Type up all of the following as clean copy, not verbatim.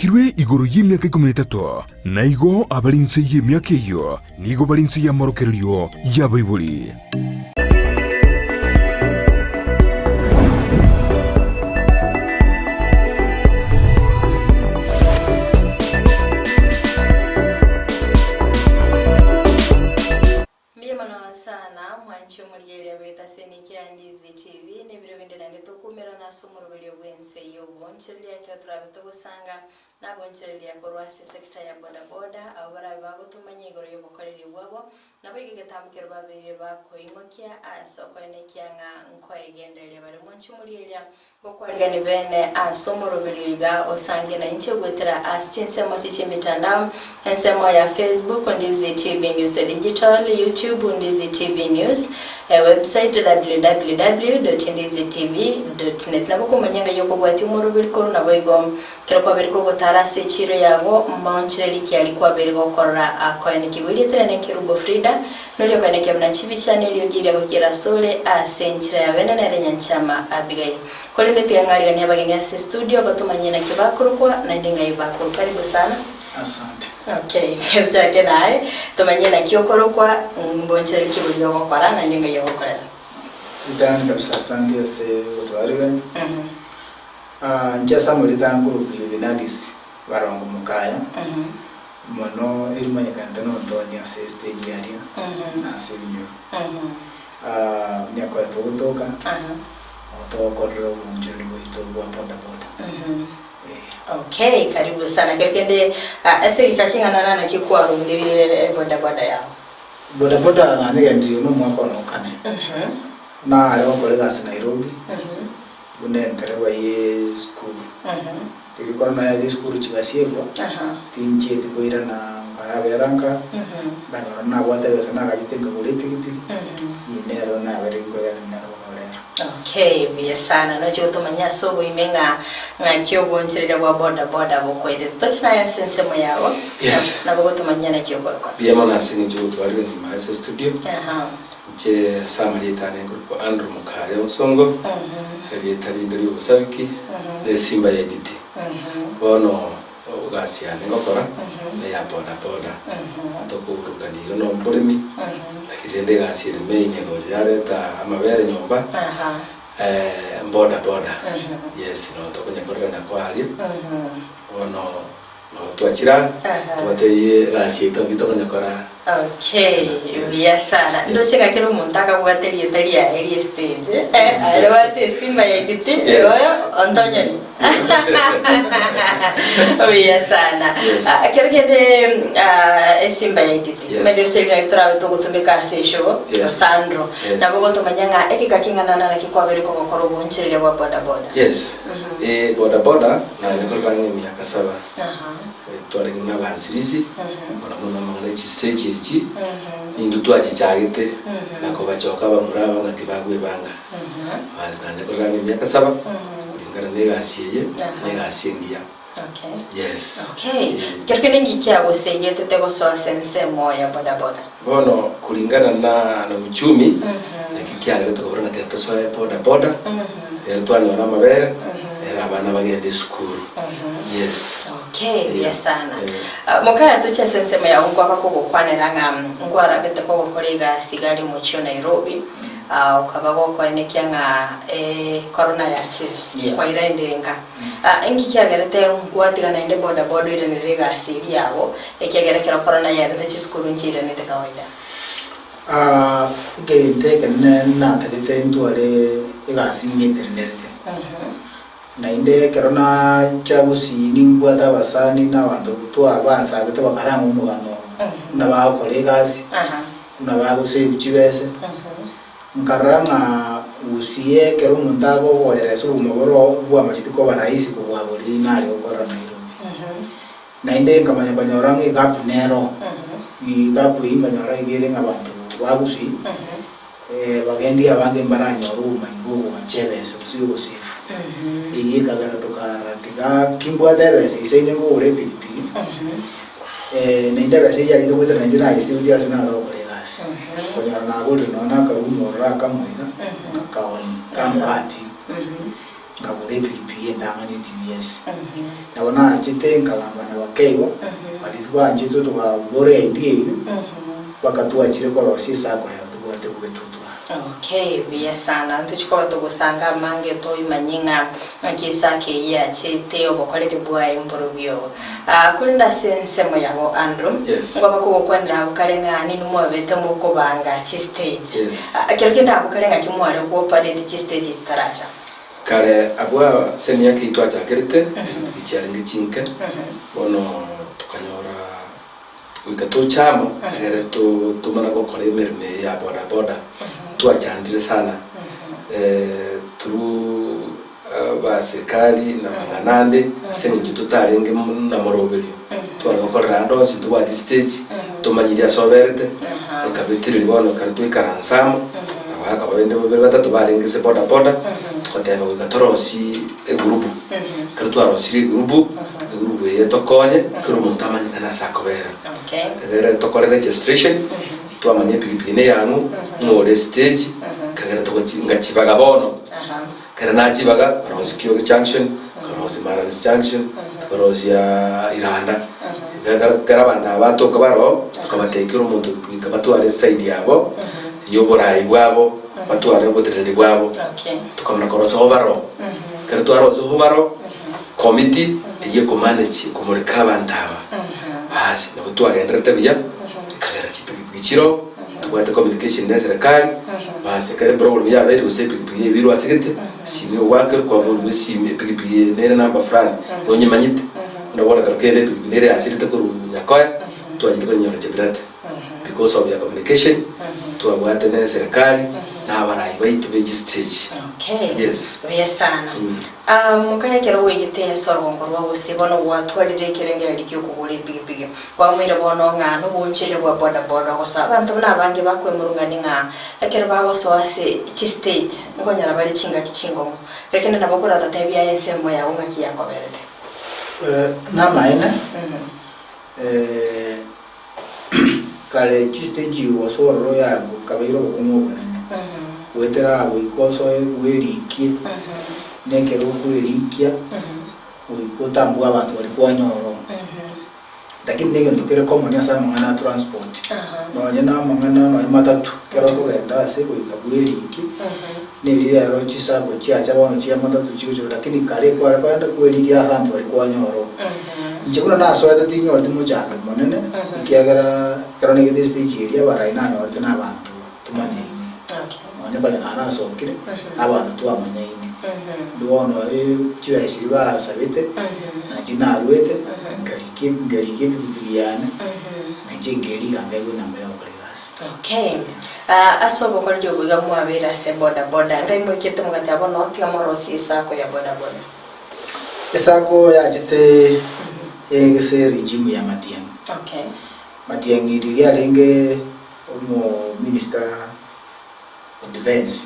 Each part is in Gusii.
Barikirwe igoro y'emiaka ikomi na etato, na igo abare inse y'emiaka eyio nigo bare inse y'amorokererio y'abaibori. Mbuya mono sana mwanche omorigereria bwete ase eniki ya Ndizi TV, na ebiro binde naende tokumerana ase omoroberio bw'ense y'obonchereria ekero torabe togosanga nabonchereria korwa ase esekta ya boda boda abwo barabe bagotomanya igoro y'obokoreri bwabo, Naboigo egetambo keria babeire bakoimokia ase okoenekia ng'a nkoegendereria bare mwanche omorieria gokwarigani bene ase omoroberio iga osange nainche goetera ase chinsemo echi chi'emitandao, ensemo ya Facebook, Ndizi TV News Digital, YouTube, Ndizi TV News, ewebsite www.ndizitv.net. Nabo komanya ng'a eyokobwatia omoroberi korwa naboigo Ekero kwabeire kogotara ase echiiro yabo, maonchoreri kiaria kwabeire gokorora akoenekigwa. Erieta riane Kerubo Frida, noria okoenekia buna chibicha na eriogi riria gokiera asore ase enchera ya bene nere Nyanchama Abigail. Korende tiga ng'ariganie abageni ase estudio batomanyie naki bakorokwa naende ng'ai bakorwa. Karibu sana. Asante. Okay, tochake naye, tomanyie naki okorokwa, mbonchoreri ki boria ogokora naende ng'ai ogokorera. Ritang'ani kabisa asante ase gotoarigania. Inche ase amarieta nkorokwa Levenadis Barongo Mokaya, mono erimanyekanete nontonya ase estage aria na ase ebinyoro. Nyakoe togotoka, togokorera oboonchoreri bwaito bwa boda boda. Okay, karibu sana. Kero kende ase egeka king'ana naki kwarundirie boda boda yao? Boda boda nanyegendirie nomwaka one o kane. Nare gokora egasi Nairobi. Buna entereba y'esukuru. Riria korwa nayacha esukuru chigasiekwa, tinchieti koirana nkarabera nka, nkanyora nabwate ebesa nagachete nkagora epikipiki, eye nero nabere nkoegena nero bono rero. Okay, buya sana. Noche gotomanya ase oboime ng'a ng'aki obonchereria bwa boda boda bokoirete. Toche naye ase ensemo yago, Yes. nabo gotomanyia naki okorokora. Mbuya mono ase eng'encho yogotwarire nyuma ase estudio. Aha. Inche ase amarieta ane nkorokwa Andrew Mokaya Onsongo, erieta rinde ri'obosabiki nesimba ya Editi. Bono egasi yane ngokora neya boda boda, tokoburukania igo na oboremi, lakini rende egasi ere main egocha yareta amabere nyomba mboda boda, yes noo tokonyekorera nyakwaria, bono Nabo twachira, twatebirie egasi yaito nki tokonyekora. Okay, Yes. buya sana. Yes. Ndoche ng'a kera omonto akabwate erieta riaye rie stage, eh, aye obwate esimba ya Edith, Yes. oyo Ontonyoni. Buya sana. Yes. Ah, kero kende ah, esimba ya Edith, Yes. omanyete gose riria torabe togotumeka ase eshow, Yes. Osandro. Yes. Nabo ogotomanya ng'a ekeka king'ana naki kwabere kogokora oboonchereria bwa boda boda. Yes. Eh, boda boda naende korera ang'e emiaka saba twarenge buna abansirisi mono mono amang'ana e chistage echi nintwe twachichagete na kobachoka abamura aba ng'aki bagwebanga. Basi naende korera ang'e emiaka saba kulingana na egasi eye na egasi engiya. Okay. Yes. Okay. Eh. Kero kende nki kiagosegetete gosoa ase ensemo ya boda boda? Bono kulingana na na uchumi naki kiagerete kobora ng'a tiga tosoe boda boda ere twanyora amabere ere abana bagende esukuru yes. Okay, buya Yeah. sana. Eh. Ah, Mokaya toche ase ensemo yago nkwaba kogokwanera ng'a nkwarabete kogokora egasi iga aria omochie o Nairobi, ah, okaba gokoenekia ng'a eh, corona yachire, Yeah. kwairaendire nka. Ah, inki kiagerete gwatiga naende boda boda oiranere egasi eria yago, ekiagera ekero corona yaerete chisukuru nchiiranete kawaida? Ah, egento ekenene natagete ntware egasi ng'etenenerete. Naende ekero nacha gusii nimbwate abasani na abanto twabansabete bakarang'a omogano buna bagokora egasi, buna bagosave chibese. Nkarora ng'a gusii ekero omonto agogoeresa obogima boro bwamacheti koba rahisi kobua boria nare gokorera Nairobi. Naende nkamanya konyora ng'a egap nero, egap eyio nkanyora iga ere ng'a abanto ba gusii bagendi abange mbaranyore obomanyi bwa okogacha ebesa gose ogosave. Eyio ekagera tokarora tiga kimbwate ebesa isaine nkogora epikipiki, naende ebesa eyio yachete goetera nainche nayesevetie ase nare gokora egasi. Konyora nagorire nonya na akarumu ororo akamo iga, ngakaonia, kamobati. Nkagora epikipiki entang'ani TVS. Nabo nachete nkagamba na bakeigo, baria twanchete tokabora idea eyio, mpaka twachire korosia esako rero tobwate bwetutwa. Okay, buya sana. Ntochi koba togosanga amange toimanye ng'a ng'aki esako eyio yachete obokoreri bwaye mborobio obo. Ah, korende ase ensemo yago Andrew, Yes. ngoba kogokwanera abwo kare ng'a ninwe mwabete mokobanga chistage. Yes. Ah, ekero kende abwo kare ng'aki mware go-operate chistage chitaracha? Kare abwo ase emiaka eyio twachakerete, chiarenge chinke, bono tokanyora goika toche amo, egere tomana gokora emeremo eye ya boda boda. Twachandire sana through abaserikali na amang'ana ande, ase eng'encho totarenge na moroberio, tware gokorera ande onsi ntobwati stage, tomanyirie ase oberete, ekabetiri bono ekero twaikaransa amo, abagaka bande babere batato barenge ase boda boda, togoteba goika torosie egurupu, ekero twarosirie egurupu, egurupu eye etokonye, kera omonto amanyekane ase akobera. Egere tokore registration, twamanya epikipiki ne eyang'u, ng'a ore stage, ekagera togochi ngachibaga bono. Ekero nachibaga, nkarosia Kioge Junction, nkarosia Marans Junction, tukarosia Iranda. Ekero abanto aba batoka baroo, tokabatebia kera omonto goika batware eside yabo, ya oborai bwabo, batware oboteneneri bwabo. Tokamana korosia overall. Ekero twarosia overall, committee eyio ekomanage komoreka abanto aba. Baas, nabo twagendererete buya, ekagera chipikipiki chiroo. Tobwate communication ne eserekari, bas ekero eproblem yabeire gose epikipiki yaibirwe ase gete, esimi ogoakerwa kwaborigwa esimi epikipiki eye nere number fulani, nonyemanyete. Buna bono ekero kende epikipiki nere yasirete korwa Nyakoe, twachete konyora Chebilat because of ya communication twabwate ne eserekari na abarai baito be chistage. Okay. Yes. Buya sana. Ah, mokaya ekero gwaigete ase orogongo rwa gose bono gwatwarire ekerengererio gi'okogora epigipigi, Kwaumeire bono ng'a noboncheire bwa bodaboda ogosoa. Abanto buna abange bakwemurungania ng'a ekero bagosoa ase chistage nkonyora bare chingaki chingong'u. Rekende nabo okoratatebie aye ensemo yago ng'aki yakoberete. Namaene, kare chistage gosoa ororo yago kabeire obokong'u obonene. Goetera goika osoe bwerikie, nekero okwerikia goika otambue abanto baria kwanyora ororo. Lakini negento kere common ase amang'ana a transport, nonye na amang'ana nonye matatu, ekero okogenda ase goika bweriki, neri ero chisago chiacha bono chia matatu chigocha lakini kare kware kogenda bweriki ase abanto baria kwanyora oo. Inche buna nasoete tinyoreti mochando monene, ekiagera ekero naigete estage eria abarai nanyorete na abanto tomanyaine, nonye konya narasokire, abanto twamanyaine. Bono chibesa chiria basabete, nachi naruete, nkarikia nkarikia epikipiki yane, nainche nkeriga nkaigwa enamba ya gokora egasi. Okay. Ah, ase obokoreri obo iga mwabeire ase boda boda, ngai moikerete mogateba bono tiga morosie esako ya boda boda. Esako yachete egese regime ya Matiang'i. Okay. Matiang'i riria arenge omo minister o defence,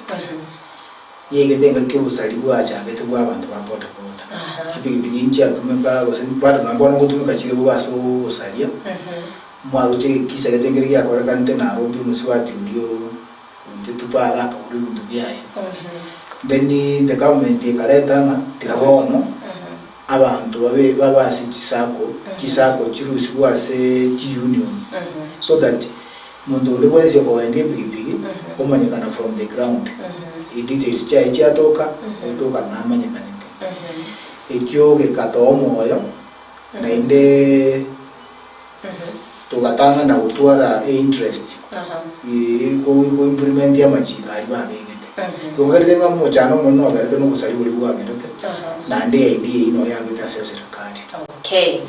Niegete engaki obosari bwachagete bw'abanto ba boda boda. Chipigipigi nchiatumeka gose bado nonye bono ngotumeka chire bobe ase obosaria, mwaroche egekisa gete nkere giakorekanete Nairobi omosubati oria oitetwe para akagora ebinto biaye. Then the government ekareta ng'a tiga bono abanto babe babe ase chisacco, chisacco chirusigwe ase chiunion so that monto onde bwensi okogendia epigipigi omanyekana from the ground, edetails chiaye chiatoka, otoka namanyekanete. Ekio gekatoa omoyo naende togatang'ana gotwara einterest ko implement amachiko aria babegete. Igo nkerete ng'a omochando omonene oberete na obosari boria bwaberete, naende eidea eyio noyo yabete ase eserekari. Okay.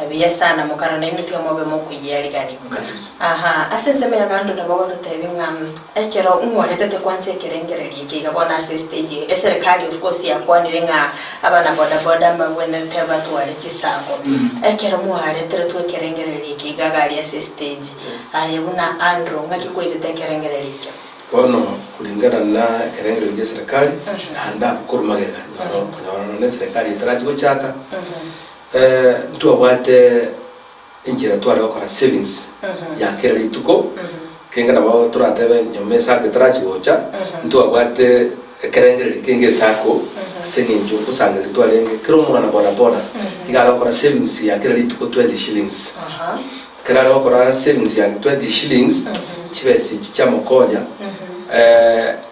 Buya sana mokarora nainwe tiga mobe mokoyiarigania. Kabisa. Aha, ase ensemo ya kando nabo ogototebia ng'a ekero ng'oretete kwansa ekerengererio eke iga bono ase estage eye, eserekari of course yakwanire ng'a abana boda boda mbabwenerete batware chisako. Ekero mwareteretwe ekerengererio eke iga iga aria ase estage, aye buna Andrew ng'aki kwairete ekerengererio ekio? Bono kulingana na ekerengererio gia eserekari, naende abwo korwa magega nyoro konyora nonya eserekari etarachi gochaka, ntwabwate enchera tware gokora savings ya kera rituko, kenge nabo toratebe nyuma esako etarachi gocha, ntwabwate ekerengererio kenge esako. Ase eng'encho ngosangereria twarenge kera omwana boda boda iga are gokora savings ya kera rituko 20 shillings. Ekero are gokora savings ya 20 shillings, chibesa echi chiamokonya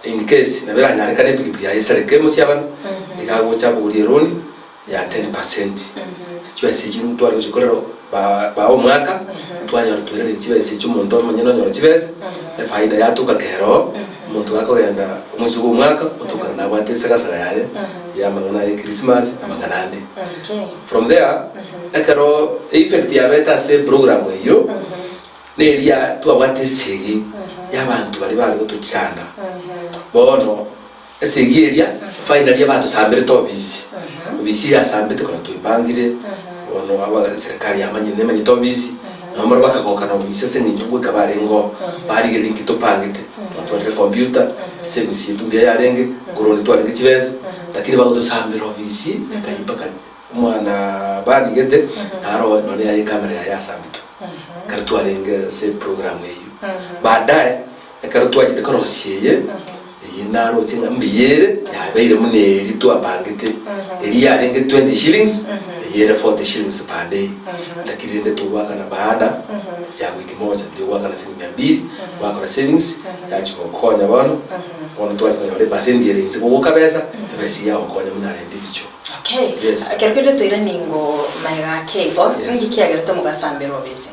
in case nabo eranyarekane epikipiki yaye esareke mosiabano, iga agocha abogorie eloni ya 10%. Chibesa echio tware gochikorera ba ba omwaka, twanyora tweranire chibesa echio omonto omonyene onyora chibesa, efaida yatoka kero omonto gakogenda omwezi bwa omwaka, otokana nabwate esegasaga yaye ya amang'ana ya ekrisimasi na amang'ana ande. From there, ekero effect yabete ase eprogram eyio, neria twabwate esegi ya abanto baria bare gotochanda. Bono esegi eria finally abatosambirete obisi, obisi yasambete konya twebangire, bono aba serikali yamanyire nemanyete obisi, nabo barabwo bakagoka na obisi ase eng'encho goika barenge oo, barigereria nki topangete, twatwarire computer, service yaito mbuya yarenge, korwa twarenge chibesa, lakini bagotosambera obisi ekayia mpaka Omwana barigete naro nonye yaye ekamera yaye asambetwe ekero twarenge ase eprogram eyio. Baadaye ekero twachete korosia eye, eye naroche ng'a mbuya ere yabeire buna eria twabangete, eria yarenge 20 shillings eye ere 40 shillings per day. Lakini rende togoakana baada ya wiki moja riria ogoakana siringi mia mbili gwakora savings yachia gokonya bono, bono twachia konyora epasenti ere inse kogoka besa, ebesa eyio yagokonya buna individual. Okay. Yes. Ekero kende toiranie ingo magega ake igo, Yes. ninki kiagerete mogasamberwa obese?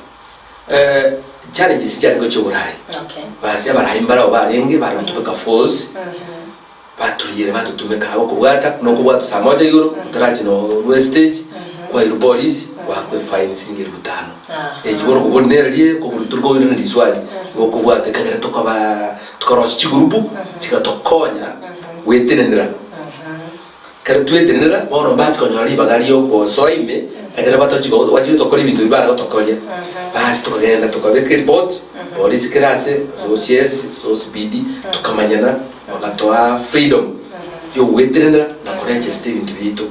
Eh, challenges chiarenge chi'oborai. Okay. Basi abarai mbarabwo barenge bare gotumeka force, baturiere batotumeka agokobwata, nokobwatwa saa moja igoro, otarachia norwa estage, kwairwa polisi, gwakwa efine siringi elfu tano. Aha. Eki bono okobori nere rie, kobori tori koirana riswali, igo okobwata ekagera tokaba tokarosia chigurupu, chigatokonya gwetenenera. Ekero twetenenera, bono mbache konyora ribaga ri'ogosoa ime, ekero batochi bachire gotokora ebinto ebi bare gotokoria. Basi tokagenda tokabeka eripoti, polisi kera ase, ase OCS, ase OCPD, tokamanyana, bagatoa freedom yogwetenenera na koregesta ebinto biaito.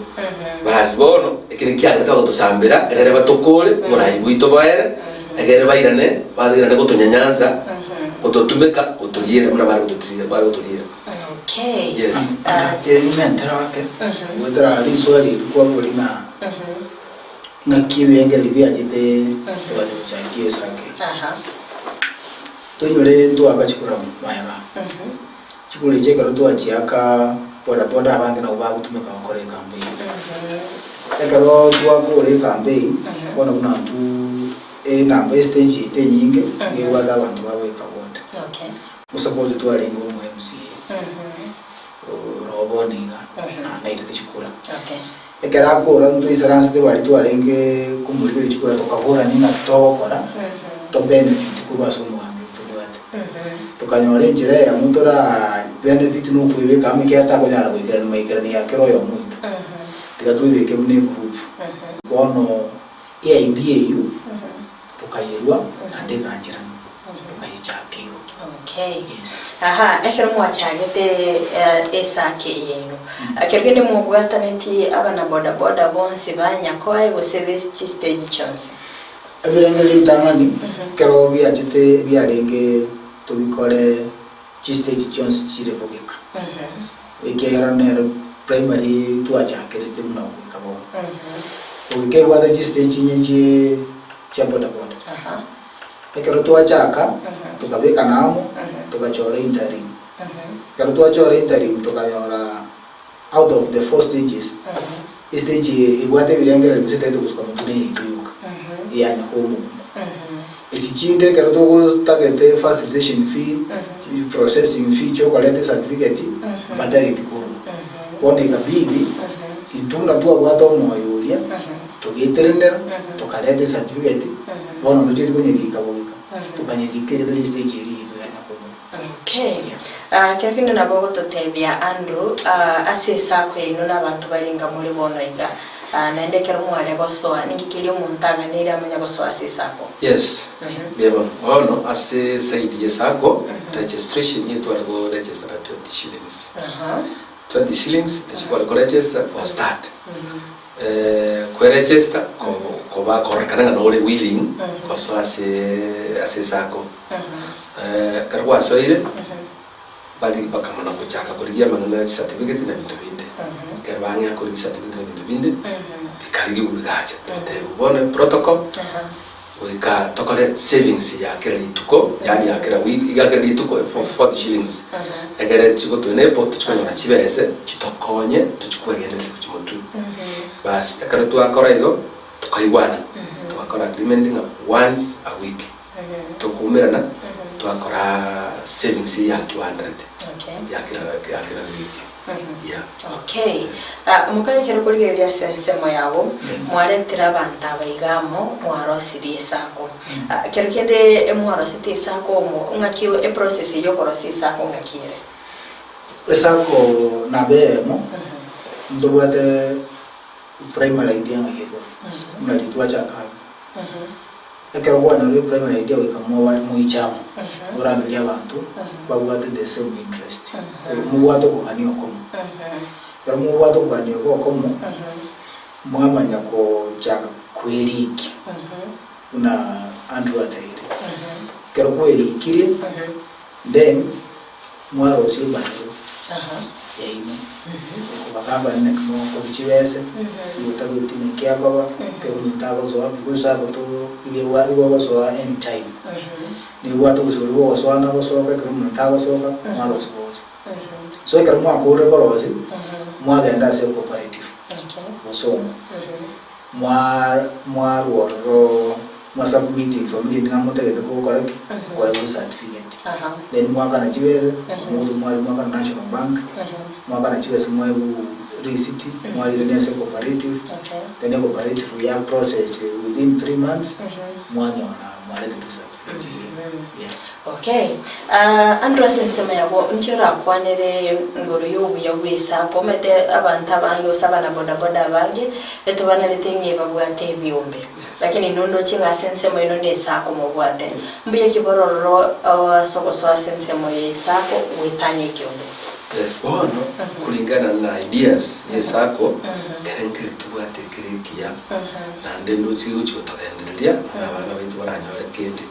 Basi bono, eki nakio kiagerete bagotosambera, egere batokore oborai bwaito boere, egere bairane, bairane gotonyanyansa, gototumeka, gotoriera buna bare gototriera bare gotoriera. Okay. Yes. Ah, Nimentera ake goetera riswali eri kwabori ng'a ng'aki ebirengererio biachete togacha gochakia esake. Aha. Toinyore ntwaka chikura maega. Chikura echi ekero twachiaka boda boda abange nabo bagotumeka gokora ecampaign. Ekero twakora ecampaign bono buna intwe enamba estage yaito enyinge nigo ebwate abanto bagoika boda. Okay. Mosapoti twarenge omo MCA oro bono iga nairete chikura. Ekero akora ntoisaransete baria twarenge komorigereria chikura tokaborania ng'aki togokora to benefit korwa ase omogambi oyio tobwate. Tokanyora enchera eyemo tora benefit na okoebeka amo ekiagera takonyara goikerania maikerania ya kera oyomo oito. Tiga toebeke buna egroup. Bono eidea eyio tokayerua naende egancherana. Tokayechaka igo. Okay. Yes. Aha, ekero mwachagete eh, esake yaino, ekero kende mwabwatanetie abana boda boda bonsi ba Nyakoe gose be chistage chionsi? Ebirengererio ritang'ani ekero biachete biarenge tobikore chistage chionsi chire bogeka. Ekiagera nero primary twachakerete buna bogeka bono. Bogeka ebwate chistage inye chie chia boda boda. Aha. Ekero twachaka, tokabekana amo, togachora interim. Ekero twachora interim tokanyora out of the four stages, estage eye ebwate ebirengererio gose etagete gosuka motwe neye yaito yoka, eyanya koba omokungu. Echi chinde ekero togotagete facilitation fee, processing fee chiokoreta ecertificate, mbatageti korwa. Bono ekabidi, intwe buna twabwate omoyo oria, togeterenera, tokareta ecertificate, Bono ntochieti konyerika goika tokanyerika erio tore stage eria yaito ya nyakobua. Okay. Ah, kero kende nabo ogototebia Andrew, ah, ase esako yaino na abanto barenga more bono iga, ah, naende ekero mware gosoa, ninki keria omonto aganeire amanye gosoa ase esako? Yes, mbuya mono. Bono ase side ye sacco, registration nigo tware go register na 20 shillings. Aha. 20 shillings nachi kware ko register for start. Kweregister koba kororekana ng'a nore willing gosoa ase ase esacco. Ekero gwasoire, bari bakamana gochaka korigia amang'ana ya chicertificate na ebinto binde. Ekero. bang'ea korigia certificate na ebinto binde, bikarigigwa bigacha. Togatebigwa bono eprotocol, goika tokore savings ya kera rituko, yaani ya kera wiki, ya kera rituko 40 shillings, egere chigotoenepo tochikonyora chibese chitokonye tochikwegendereria gochia motwe. Bas, ekero twakora igo, tokaigwana, togakora agreement ng'a once a week tokoumerana twakora savings ya 200 ya kera ya kera wiki. Yeah. Okay. Ah, mokaye ekero okorigereria ase ensemo yago, mwaretire abanto aba iga amo, mwarosirie esako. Ah, kero kende emwarosete esako omo, ng'aki eprocess eywo okorosia esako ng'aki ere? Esako nabo eyemo, ntobwate primary idea ng'ai ekore, buna riria twachaka amo. Ekero kwanyorire primary idea goika moba moiche amo, orangerie abanto babwate the same interest, mobwate okogania okomo. Ekero mobwate okogania oko okomo, mwamanya kochaka kwerikia buna Andrew ateire. Ekero kwerikirie, then Mwarosie ebarero yaino, okobagambania naki mokorwa chibese, oyotabweti naki akoba, ekero omonto agosoa because agoto iga igo ogosoa any time. Nebwate obosibore bwa ogosoa na gosoka ekero omonto agosoka, mwarosia bogosoka. So ekero mwakorire korosia, mwagenda ase ecooperative, bosongo, mwa mwarwa ororo. Mwa submit information ng'a motagete gokora ki? Koegwa ecertificate. Then mwakana chibesa, mogocha mwari mwakana National Bank, mwakana chibesa mwaegwa receipt, mwarire ase ecooperative, then ecooperative ya process within 3 months, mwanyora mwareterwa ecertificate eye. Yeah. Okay. Ah, Andrew ase ensemo yago nki orakwanere igoro y'obuya bw'esako omanyete abanto abange gose abana bodaboda abange etobanarete ng'a ebabwate ebiombe. Lakini inwe ndoche ng'a ase ensemo ino n'Isako mobwate. Mbuya ki bororo ase ogosoa ase ensemo ya Isako goetania ekeombe? Yes, bono kulingana na ideas ya Isako, kere nkeri tobwate ekere ekiya, naende ndoche gegochi gotogendereria, na abana baito baranyore kende.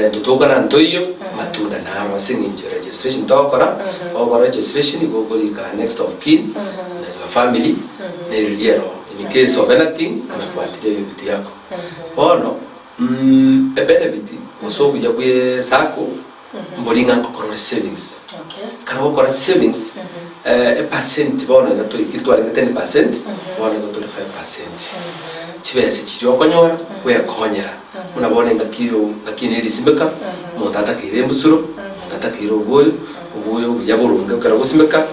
Ntotokana ntoiyo, amatunda naro ase eng'encho registration togokora, ogokora registration igo okorika next of kin, na your family, na eriria ero in case of anything, anafuatilia hiyo vitu yako. Bono ebenefit gose obuya bwa esacco mbori ng'a nkokora ore savings. Ekero ogokora savings, epercent bono iga toikire twarenge 10%, bono igo tore 5%. Chibesa chiria okonyora, gwekonyera. Buna bono engaki eye engaki eye nerisimeka, omonto atakeire embusuro, omonto atakeire oboyo, oboyo obuya boronge ekero ogosimeka,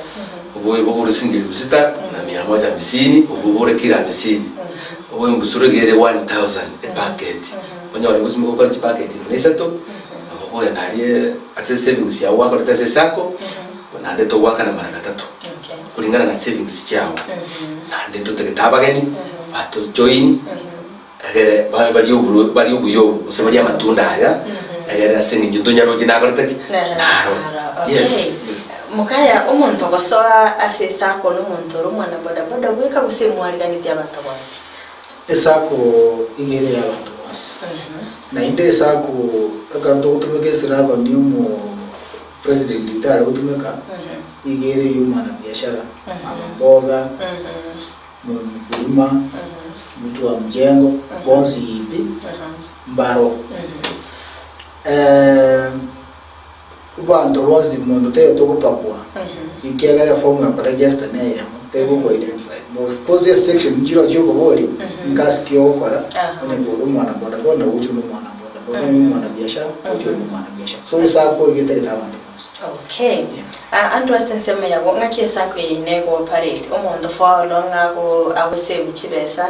oboyo bogore siringi elfu sita na mia moja hamsini, obwo bore kilo hamsini. Obo embusuro iga ere 1000 epacket, onyore gosimeka okore chipacket buna isato, nabo okogenda aria ase esavings yago gwakorete ase esacco, naende togoakana mara gatato, kulingana na savings chiago. Naende ntotagete abageni, batojoin. Egere babe barie oboro barie obuya obo, gose barie amatunda aya, egere ase eng'encho ntonyaroche nakorete ki? Naro. Yes, Okay. yes. Mokaya, omonto ogosoa ase esako nomonto ore omwana bodaboda bweka gose mwariganetie abanto bonsi? Esako iga ere y'abanto bonsi. Naende esako ekero togotumeka eslogan ya omo president oito are gotumeka, iga ere ya omwanabiashara, mama mboga, Mkulima, mtu wa mjengo, bonsi pi mbaro. Abanto bonsi monto taiyo togopakwa ekiagera eform ya koregister na eyemo teri goko identify. Of course esection nchiroo chiokoboria nkasi ki ogokora onye kore omwana bodaboda gocha ore omwana bodaboda onye omwana biashara gocha ore omwana biashara. So esacco iga etagete abanto bonsi. Okay. Andrew ase ensemo yabo, ng'aki esako eye nego operate, omonto for how long ago agosave chibesa,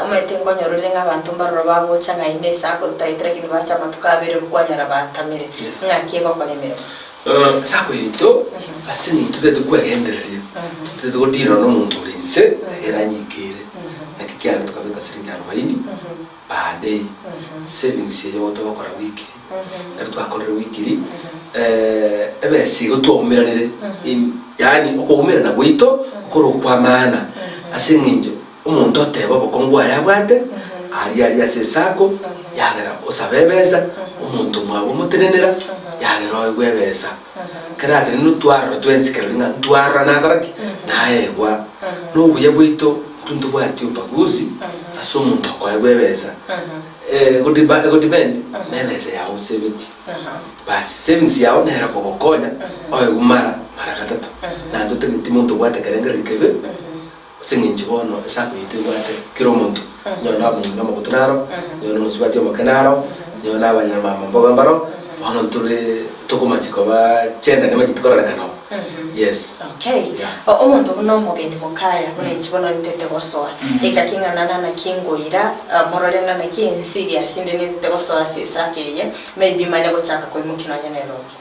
omanyete nkonyora ore ng'a abanto mbaroro bagocha ng'a ine esako totagete lakini bacha amatuko abere kwanyora batamire, ng'aki egokora emeremo? Esako yaito ase eng'encho totagete kwegendereria, totagete godirana na omonto ore inse egere anyikere, naki kiagera tokabeka siringi arubaini. Per day, savings eye igo togokora weekly, ekero twakorire weekly, ebesa igo twaumeranire in yaani okoumerana gwaito okore okwa maana ase eng'encho omonto oteba obokong'u bwaye abwate, aria aria ase esacco, yagera osabe ebesa, omonto omwabo omotenenera, yagera oegwe ebesa. Ekero atenenire twarora twensi kerori ng'a ntwarora nakora ki? Naegwa. Na obuya bwaito intwe ntobwati ubaguzi ase omonto okoegwa ebesa, egodepend na ebesa yago osebeti. Basi savings yao nere okogokonya oegwe mara mara gatato. Naende otageti monto obwate ekerengererio kebe ase eng'encho bono esako yaito ebwate kera omonto, onye na omong'ina omogotu naro, onye na omosubati omoke naro, onye na abanyamama mboga mbaro, bono ntore tokomachi koba chenda nemacheti kororekana oo. Yes. Okay. Yeah. Omonto buna omogeni mokaya, buna inche bono nintete gosoa, ekaki ng'a nana naki ngoira, morore ng'a naki ensiri ase inde nintete gosoa ase esaka eye, maybe manye gochaka koimokia nonye na erooro.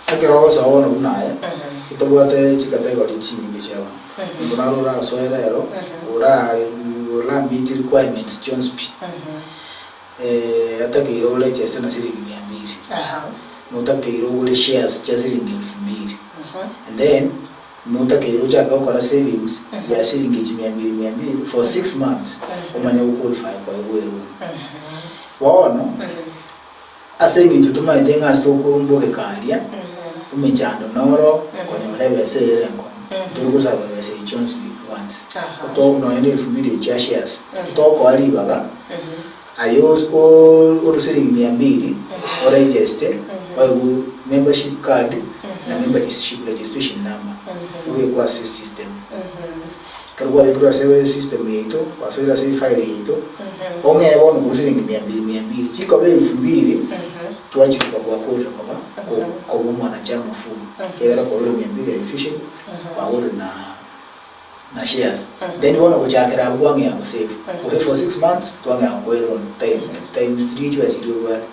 Ekero ogosoa bono buna aye, ntobwate chicategory chinyinge chia bono. Omonto naro orasoe rero, ora ora meet requirements chionsi pi, atakeire oregeste na siringi mia mbiri, notakeire ogore shares chia siringi elfu mbiri, and then notakeire ochake gokora savings ya siringi echi mia mbiri mia mbiri for 6 months, omanye goqualify koegwa eloan. Bono, ase eng'encho tomaete ng'a ase tokorumbokeka aria, emechando noro konyora ebesa eye ere enkong'u, tori gosaba ebesa echi chionsi once. Nonya na elfu mbiri echi chia shares, tokoa ribaga aye orue siringi mia mbiri oregeste oegwe membership card na membership registration number obekwe ase esystem. Ekero kwabekirwe ase esystem yaito, gwasoire ase efile yaito, ong'ee bono korwa siringi mia mbiri mia mbiri, chikoba elfu mbiri, twachirikwa gwakorire koba koba omwanachama full, ekiagera kwarure mia mbiri ya efficient, kwagorire na na shares. Then bono gochakera abwo kwang'ea gosave, gose for 6 months twang'ea gokoa eloan times three chibesa chiria obwate.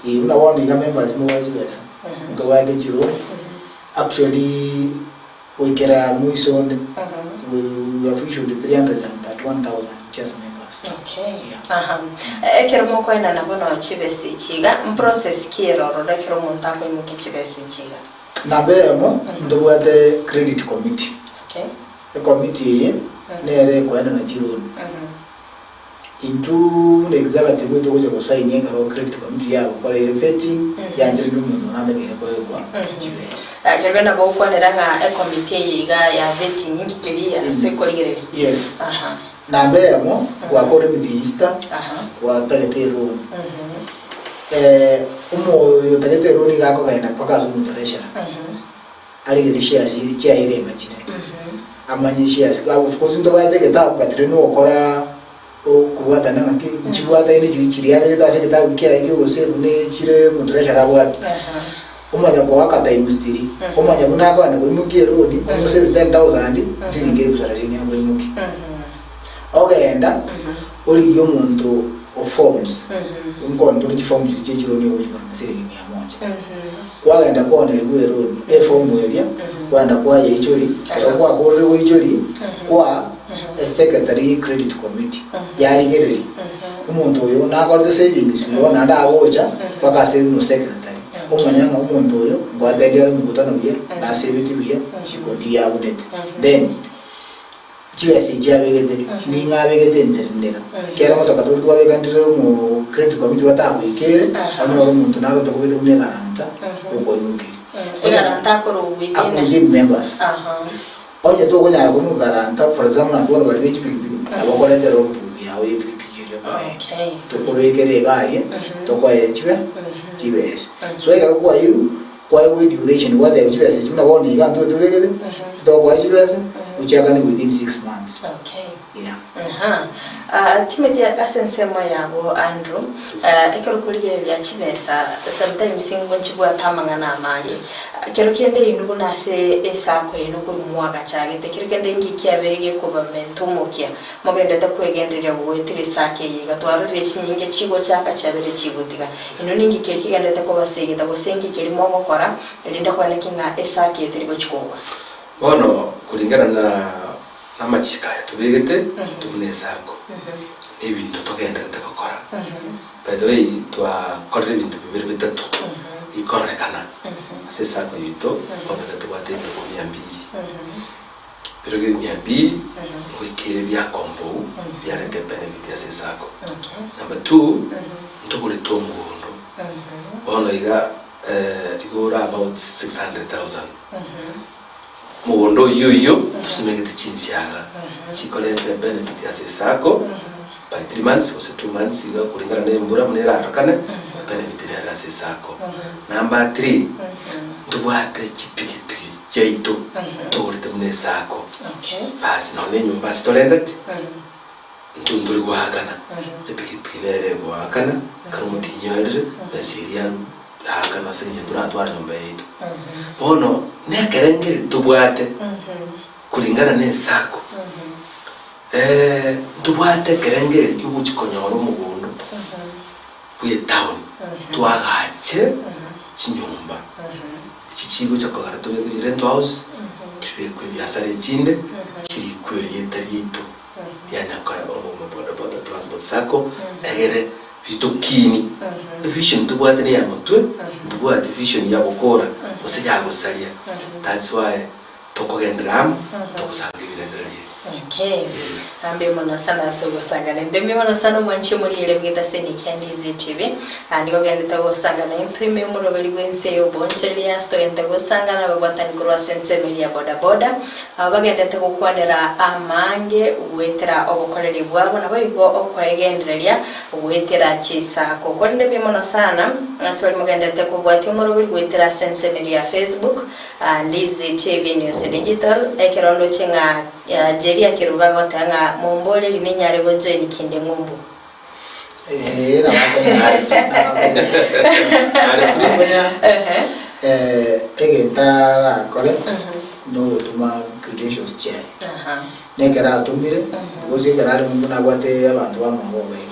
Eh, buna bono iga members mobwate chibesa, ntobwate chiloan, actually goikera mwiso onde, we have issued 331,000 just members. Okay. Yeah. Aha. Ekero mokoenana bono chibesa echi iga, mprocess ki ere ororo ekero omonto akoimokia chibesa echi iga? Namba eyemo, ntobwate credit committee. Ecommittee eye nere ekoenana chiloan. Intwe buna executive togocha gosign ekero credit committee yagokoreire vetting, yanchereire omonto onatakeire koegwa chibesa. Ekero nabo ogokwanera ng'a ecommittee eye iga ya vetting inki keria ase ekorigereria? Yes. Namba eyemo, gwakora emetienyi sita, gwatagete eloan. Omoyo otagete eloan iga akogenda mpaka ase omotreasurer, arigererie shares chiaye rema chire, amanye shares, of course ntobwate egetabu but rende nogokora okobwatana ng'aki nchibwataine chiri chiria abegete ase egetabu kiaye kia ogosevu ne chire omotreasurer abwate. Omanya koaka times three, omanya buna akogenda koimokia eloan, onye osave 10,000, nsiringi elfu sarasini akoimokia. Ogenda, origie omonto o forms, nkooni tore chiforms chiria chia chiloan ogochigora na siringi mia moja. Kwagenda kwaonerigwa eloan, eform eria, kwagenda kwayeichoria, ekero kwakorire goichoria, kwaa esecretary ye credit committee, yarigereria, omonto oyo nakorete savings buya bono naende agocha mpaka ase omosecretary, omanya ng'a omonto oyo nkoatendi are omokutano buya, nasebeti buya, chiko ndiyabunete. Then, chibesa echi abegete, ning'o abegete enternera. Ekero motoka toria twabekanire omo credit committee batagoikere, onyore omonto naro otokobete buna egaranta, okoimokeria. Egaranta akorwa within. Within members. Onye tokonyara koimoka egaranta, for example naki bono baria be chipikipiki, nabo okoretera obook yao ye epikipiki eria okoenda. Tokobekera iga aria, tokoe chibe chibesa. So ekero kwairwe, kwaegwa eduration gwatebwa chibesa echi buna bono iga intwe tobegete, tokoa chibesa, ochiakane within 6 months. Yeah. Aha. Ah, Timothy ase ensemo yabo Andrew, ekero okorigereria chibesa sometimes nigo nchibwate amang'ana amange. Kero kende inwe buna ase esako eye nokorwa mwagachagete, kero kende inki kiabeire gekobamenta omokia mogenderete kwegendereria goetera esako eye iga? Twarorire chinyinge chigochaka chiabeire chigotiga. Inwe ninki keria kegenderete kobasegeta gose inki keria mogokora erinde koeneki ng'a esako eye teri gochia kogwa? Bono kulingana na namachiko aya tobegete, intwe buna esako, na ebinto togendererete gokora. By the way, twakorire ebinto bibere bitato bikororekana ase esako yaito, bono iga tobwate ebirogo mia mbiri. Ebirogo ebi mia mbiri, ngoika ere biakombou, biareta ebenefit ase esako. Number two, ntogorete omogondo, bono iga igo ore about 600,000. Omogondo oyio oyio tosimegete chinsiaga chikoreta ebenefit ase esacco by 3 months gose 2 months iga kulingana na embura buna erarorekane, benefit nere ase esacco. Number 3, ntobwate chipigipigi chiaito togorete buna esacco. Basi nonya na enyomba ase torenteti, intwe ntori goakana, epigipigi nere egoakana ekero omotienyi oerire, besa eria yaakana ase eng'encho toratware nyomba yaito. Bono nekerengererio tobwate kulingana na esacco, ntobwate ekerengererio kiogochia konyora omogondo bwa etown twagache chinyomba echi chigocha kogera tobeke chi rental house, chibekwe ebiasara echinde chirikwe erieta riaito ria Nyakoe Omogima Bodaboda Transport Sacco egere ritokini. Evision tobwate neya motwe, ntobwati vision ya gokora gose ya gosaria. That's why tokogenderera amo togosanga ebirengererio ebi. Okay. Yes. Mbuya mono sana ase ogosangana intwe. Mbuya mono sana omwanchi omorigereria bwete ase Nikia Ndizi TV. Ah, nigo ogendete gosangana intwe ime omoroberi bw'ense y'obonchereria ase togendete gosangana ababwatani korwa ase ensemo eria ya bodaboda. Abwo bagendete gokwanera amange goetera obokoreri bwabo, naboigo okoegendereria goetera chisako. Korende mbuya mono sana ase baria mogenderete kobwatia omorobori goetera ase ensemo eria ya Facebook, Ndizi TV News Digital, ekero ndoche ng'a Jerry Akerubo agoteba ng'a momboreri ninyare gojoin kinde ng'umbu. Ee, nabo akonyara. Eh, egento arakore nogotuma credentials chiaye. Nekero atomire, because ekero are ng'umbu nabwate abanto bamwabo obaire.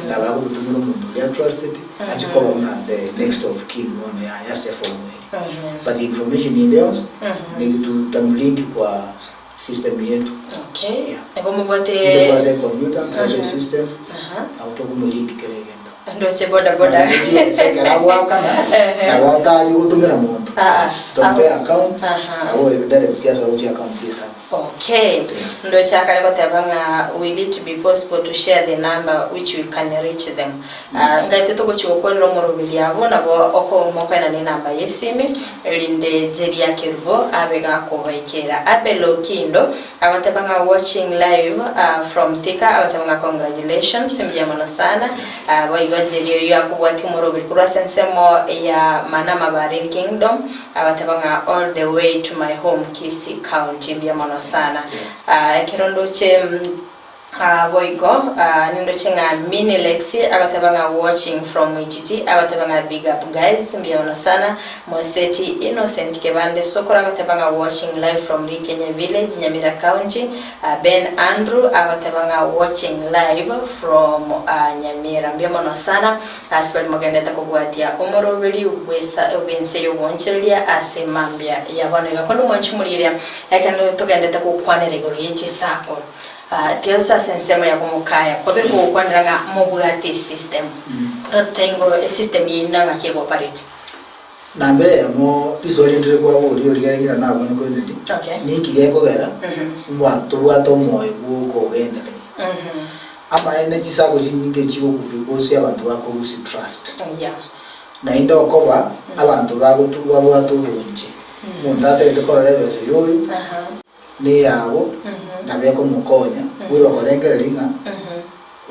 Nabo agototumera omonto oria trusted, achie koba buna the next of kin bono yaya ase eform eria. But information ende yonsi, nigo tutamlink kwa system yetu. Okay. Yeah. Ebo mobwate Ntobwate computer, ntobwate system, nabo tokomolink kera egento. Ndoche boda boda. Ekero agoakana, nabo atari gotumera monto. Tompe account, nabo direct ase ogochia account y'esabu. Okay. Ndoche akare goteba ng'a will it be possible to share the number which we can reach them? Ah, ngaite togochia gokwanera omoroberi abwo nabo okomokoena ne enamba y'esimi erinde Jerry Akerubo abe gakobaikera. Abel Okindo agoteba ng'a watching live from Thika agoteba ng'a congratulations mbuya mono sana. Ah, boigo Jerry oyio akobwatia omoroberi korwa ase ensemo ya Manama Bahrain Kingdom agoteba ng'a all the way to my home Kisii County mbuya mono sana. Ah, ekero ndoche boigo nindoche ng'a Mini Lexi agoteba ng'a watching from Mwititi agoteba ng'a big up guys mbuya mono sana. Moseti Innocent Kebande Sokoro agoteba ng'a watching live from Rikenye Village Nyamira County. Ben Andrew agoteba ng'a watching live from Nyamira mbuya mono sana ase baria mogendete kobwatia omoroberi bw'esa bw'ense y'ogoonchereria ase mambia ya bono iga. Korende omwanchi omorigereria ekero togendete gokwanera igoro ye chisako tiga ase ensemo ya komokaya kwabeire kogokwanera ng'a mobwate esystem oratotebi ngo esystem yaino nang'aki egooperate. Namba eyemo, riswali rinde rikwaboria origereria ng'a nabonye koineria, ninki gekogera ng'a tobwate omoyo bw'okogendereria? Amaene chisago chinyinge chigokubia gose abanto bakorusia trust. Naende okoba abanto bagotu babwate obonche. Omonto atagete korora ebesa yoyo neyabo nabo ekomokonya, bweba korengereria ng'a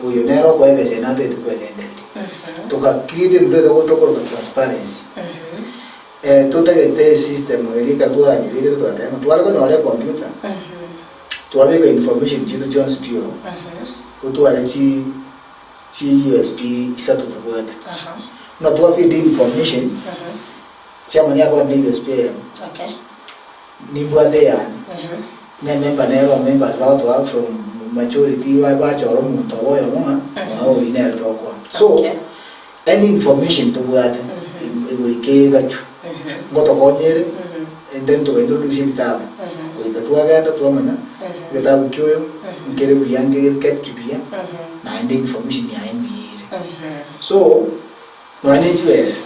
oyo nere okoa ebesa eye natagete kwegendereria. Toka create ebinto totagete tokoroka transparency. Totagete esystem eria ekero twanyebekete twateba ng'a tware konyora ecomputer, twabeka information chiaito chionsi pi oo, totware chi chi USB isato tobwate. Buna twa feed information, chairman akore ne USB eyemo, nimbwate eyane, ne member nere oo members bagotoa from majority bachora omonto obo oyomo ng'a ng'a oyio nere togokoa. So, any information tobwate egoika egachwe, ngotokonya ere, and then toka introduce ebitabu, goika twagenda twamanya egetabu kia oyo nkere buya nkere kept buya, naende information yaye mbuya ere. So, nonya ne chibesa,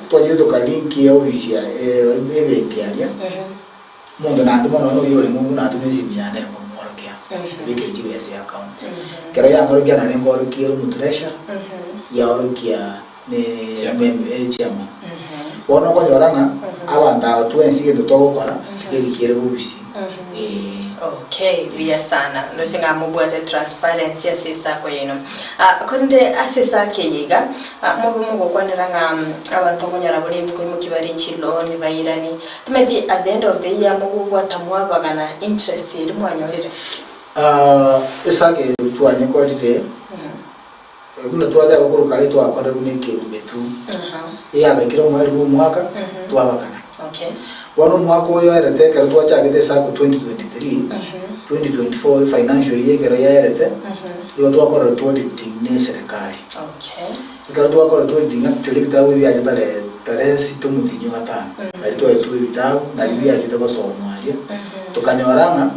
twachire tokalink eofisi ya ebenki aria, omonto natoma nonya oyio ore ng'umbu natoma esimi yane nkomworokia, obekere chibesa eaccount. Ekero yang'orokia naende nkorokia ere omotreasurer, yaorokia ne chairman. Bono okonyora ng'a abanto aba twensi egento togokora, tikeri kiere bobisi. Eeh. Okay, buya sana. Ndoche ng'a mobwate transparency ase esako yaino. Ah, korende ase esako eye iga, ah, mobe mogokwanera ng'a abanto okonyora bore nkoimokia bare chiloan bairani. Timanyeti at the end of the year mogobwata mwabagana interest eria mwanyorire. Ah, esako eye twanyekorire, buna twateba korwa kare twakorire buna ekeombe tu, eyabekire omoerio bwa omwaka, twabagana. Okay. Bono omwaka oyo oerete ekero twachagete esako 2023, 2024 efinancial year ekero yaerete, igo twakorire auditing na eserekari. Okay. Ekero twakorire auditing actually ebitabu ebi biacha tarehe tarehe sita omotienyi o gatano, nario twaetwe ebitabu nario biachete gosomwa aria, tokanyora ng'a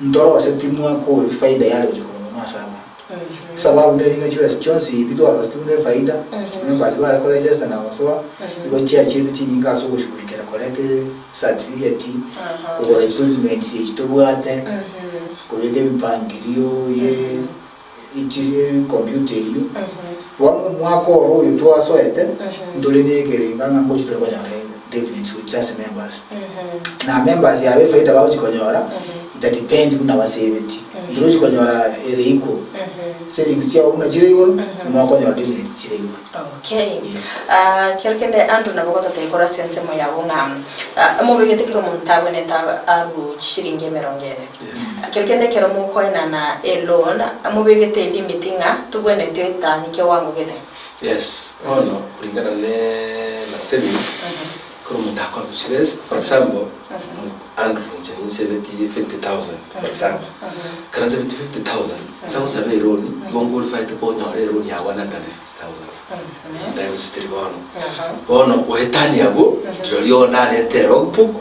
ntoroseti mwaka oria faida yare gocha koba mono ase abanto. Esababu nere ng'a chibesa chionsi ebi twaroseti buna efaida, chimembers bare koregister na gosoa, igo chiachiete chinyinge ase ogoshughulikera koreta ecertificate, kogora equipments echi tobwate, kobeka emipangilio ye ecomputer eyio. Bono omwaka oro oyo twasoete, ntore na ekerenga ng'a ngochi tore konyora dividends gochia ase members. Na members yabo efaida bagochi konyora, itadepend buna basebeti. Ndorochi konyora ere equal. Savings chiabo buna chire igoro, buna okonyora dividends chire igoro. Okay. Yes. Ah, kero kende Andrew nabo ogototebia korwa ase ensemo yago ng'a ah, mobegete kera omonto abwenerete arue chishilingi emerongo ene. Kero kende ekero mokoenana eloan, mobegete elimit ng'a tobwenereti oetanie kiwango gete. Yes, bono kulingana ne na savings, ekero omonto akoa chibesa, for example, Andrew inche ninsebeti 50,000 for example, ekero nsebeti 50,000, nsa gosaba eloan, igo nqualified konyora eloan ya 150,000 times three bono. Bono goetania abwo, rirorio narente elogbook,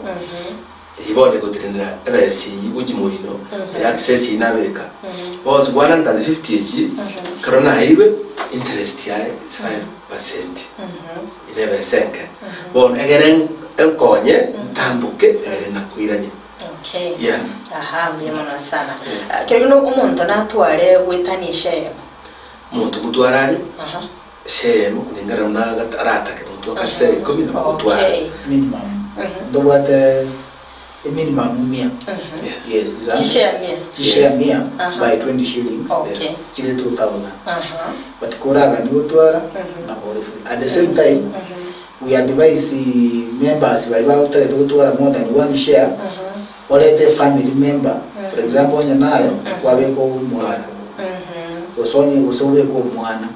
Eyio bono egotenenera ebesa eyio gochia moino, eye access eyio nabeka. Bonsi 150 echi, ekero naeirwe, interest yaye is 5%. Ere ebesa enke. Bono egere enkonye, ntamboke, egere nakoirania. Okay. Yeah. Aha, mbuya mono sana. Kero kende omonto natware goetania eshare. Omonto gotwara aria, Aha. Eshare eyemo kulingana buna aratake, omonto akare share ikomi nabo agotwara. Okay. Minimum. Ntobwate eminimum mia. Yes. Yes, is a- Chishare mia. Chishare Yes. mia Aha. by 20 shillings. Okay. Chire 2000. Aha. But koragani gotwara nabo ore free. At the same time, we advise members baria bagotagete gotwara more than one share, orete family member, for example onye naye kwabeka omwana gose onye gose obeke omwana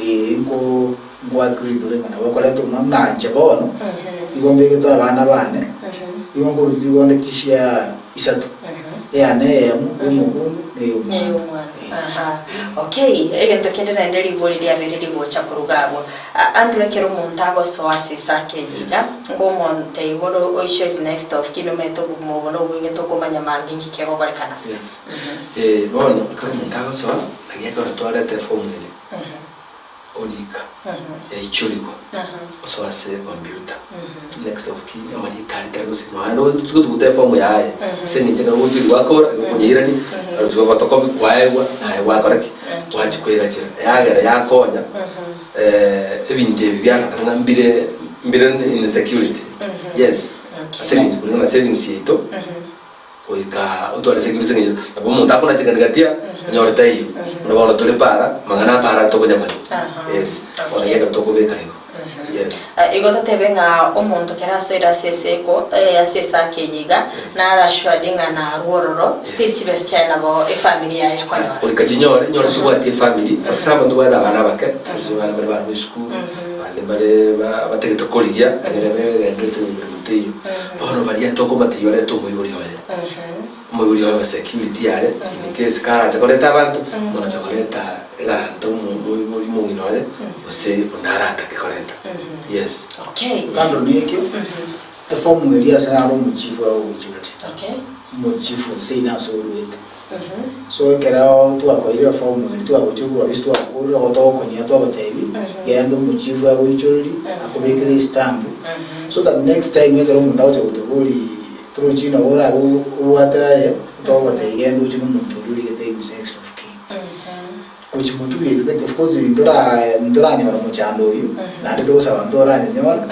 eh nko nko agree tore ng'a nabo okoreta omwana buna inche bono, igo mbegete abana bane, igo nkorusia igo nde chishare isato, eyane eyemo, ya omokungu na eya omwana. Eh. Aha. Okay, egento kende naende rigori riabeire rigocha koruga abwo. Andrew ekero omonto agosoa ase esaka eye iga, ngomonto igoro oichorire next of kin omanyete obogima obo nobweng'e tokomanya mambia inki kegokorekana. Yes. Eh, bono ekero omonto agosoa, naki ekero twareta efomu ere, orika, yaichorigwa, osoa ase ecomputer, next of kin, amarieta aria tari gose nonya ochi gotuguta efomu yaye, ase eng'encho ekero ogochorigwa gwakora, igo okonyeirania, orusiwa photocopy kwaegwa, naye gwakora ki? Gwachia kwegachera, yagera yakonya ebinto ebi biarorekana ng'a mbire mbire insecurity, yes, ase eng'encho kulingana na savings yaito, goika otware security ase eng'encho nabo omonto akonachekani gati aa, onyore taiyo, buna bono tore para, amang'ana a para tokonyamanya, yes, bono iga ekero tokobeka igo, yes. Igo totebe ng'a omonto kera asoire ase eseko ase esaka eye iga, naro assured ng'a narwo ororo, still chibesa chiaye nabo efamiri yaye ekonyora. Goika chinyore, nyore tobwati efamiri, for example ntobwate abana abake, gose abana bare barwa esukuru, abande mbare ba- batagete korigia, egere begenderere ase emeremo teiyo. Bono baria tokobatebia orete omoibori oye, omoibori oye obe security yaye, in case karache koreta abanto, omoracha koreta egaranto omo- omoibori omong'ina oye, gose onde aratake koreta, yes. Okay. Kando na ekio, efomu eria ase naro omochifu agogoichoreria. Okay. Omochifu seino ase oruete. So ekero twakoire efomu eria twagochia korwa ofisi twakorire igo togokonya twagotebi, genda omochifu agoichorerie, akobekere estamp, so that next time ekero omonto agocha gotoboria torochi nabo orabe obwate aye, togogotebi genda oche na omonto oria origete next of kin. Gochia motwe gento of. course ntora ntoranyora omochando oyio, naende togosaba ntoranyenyora,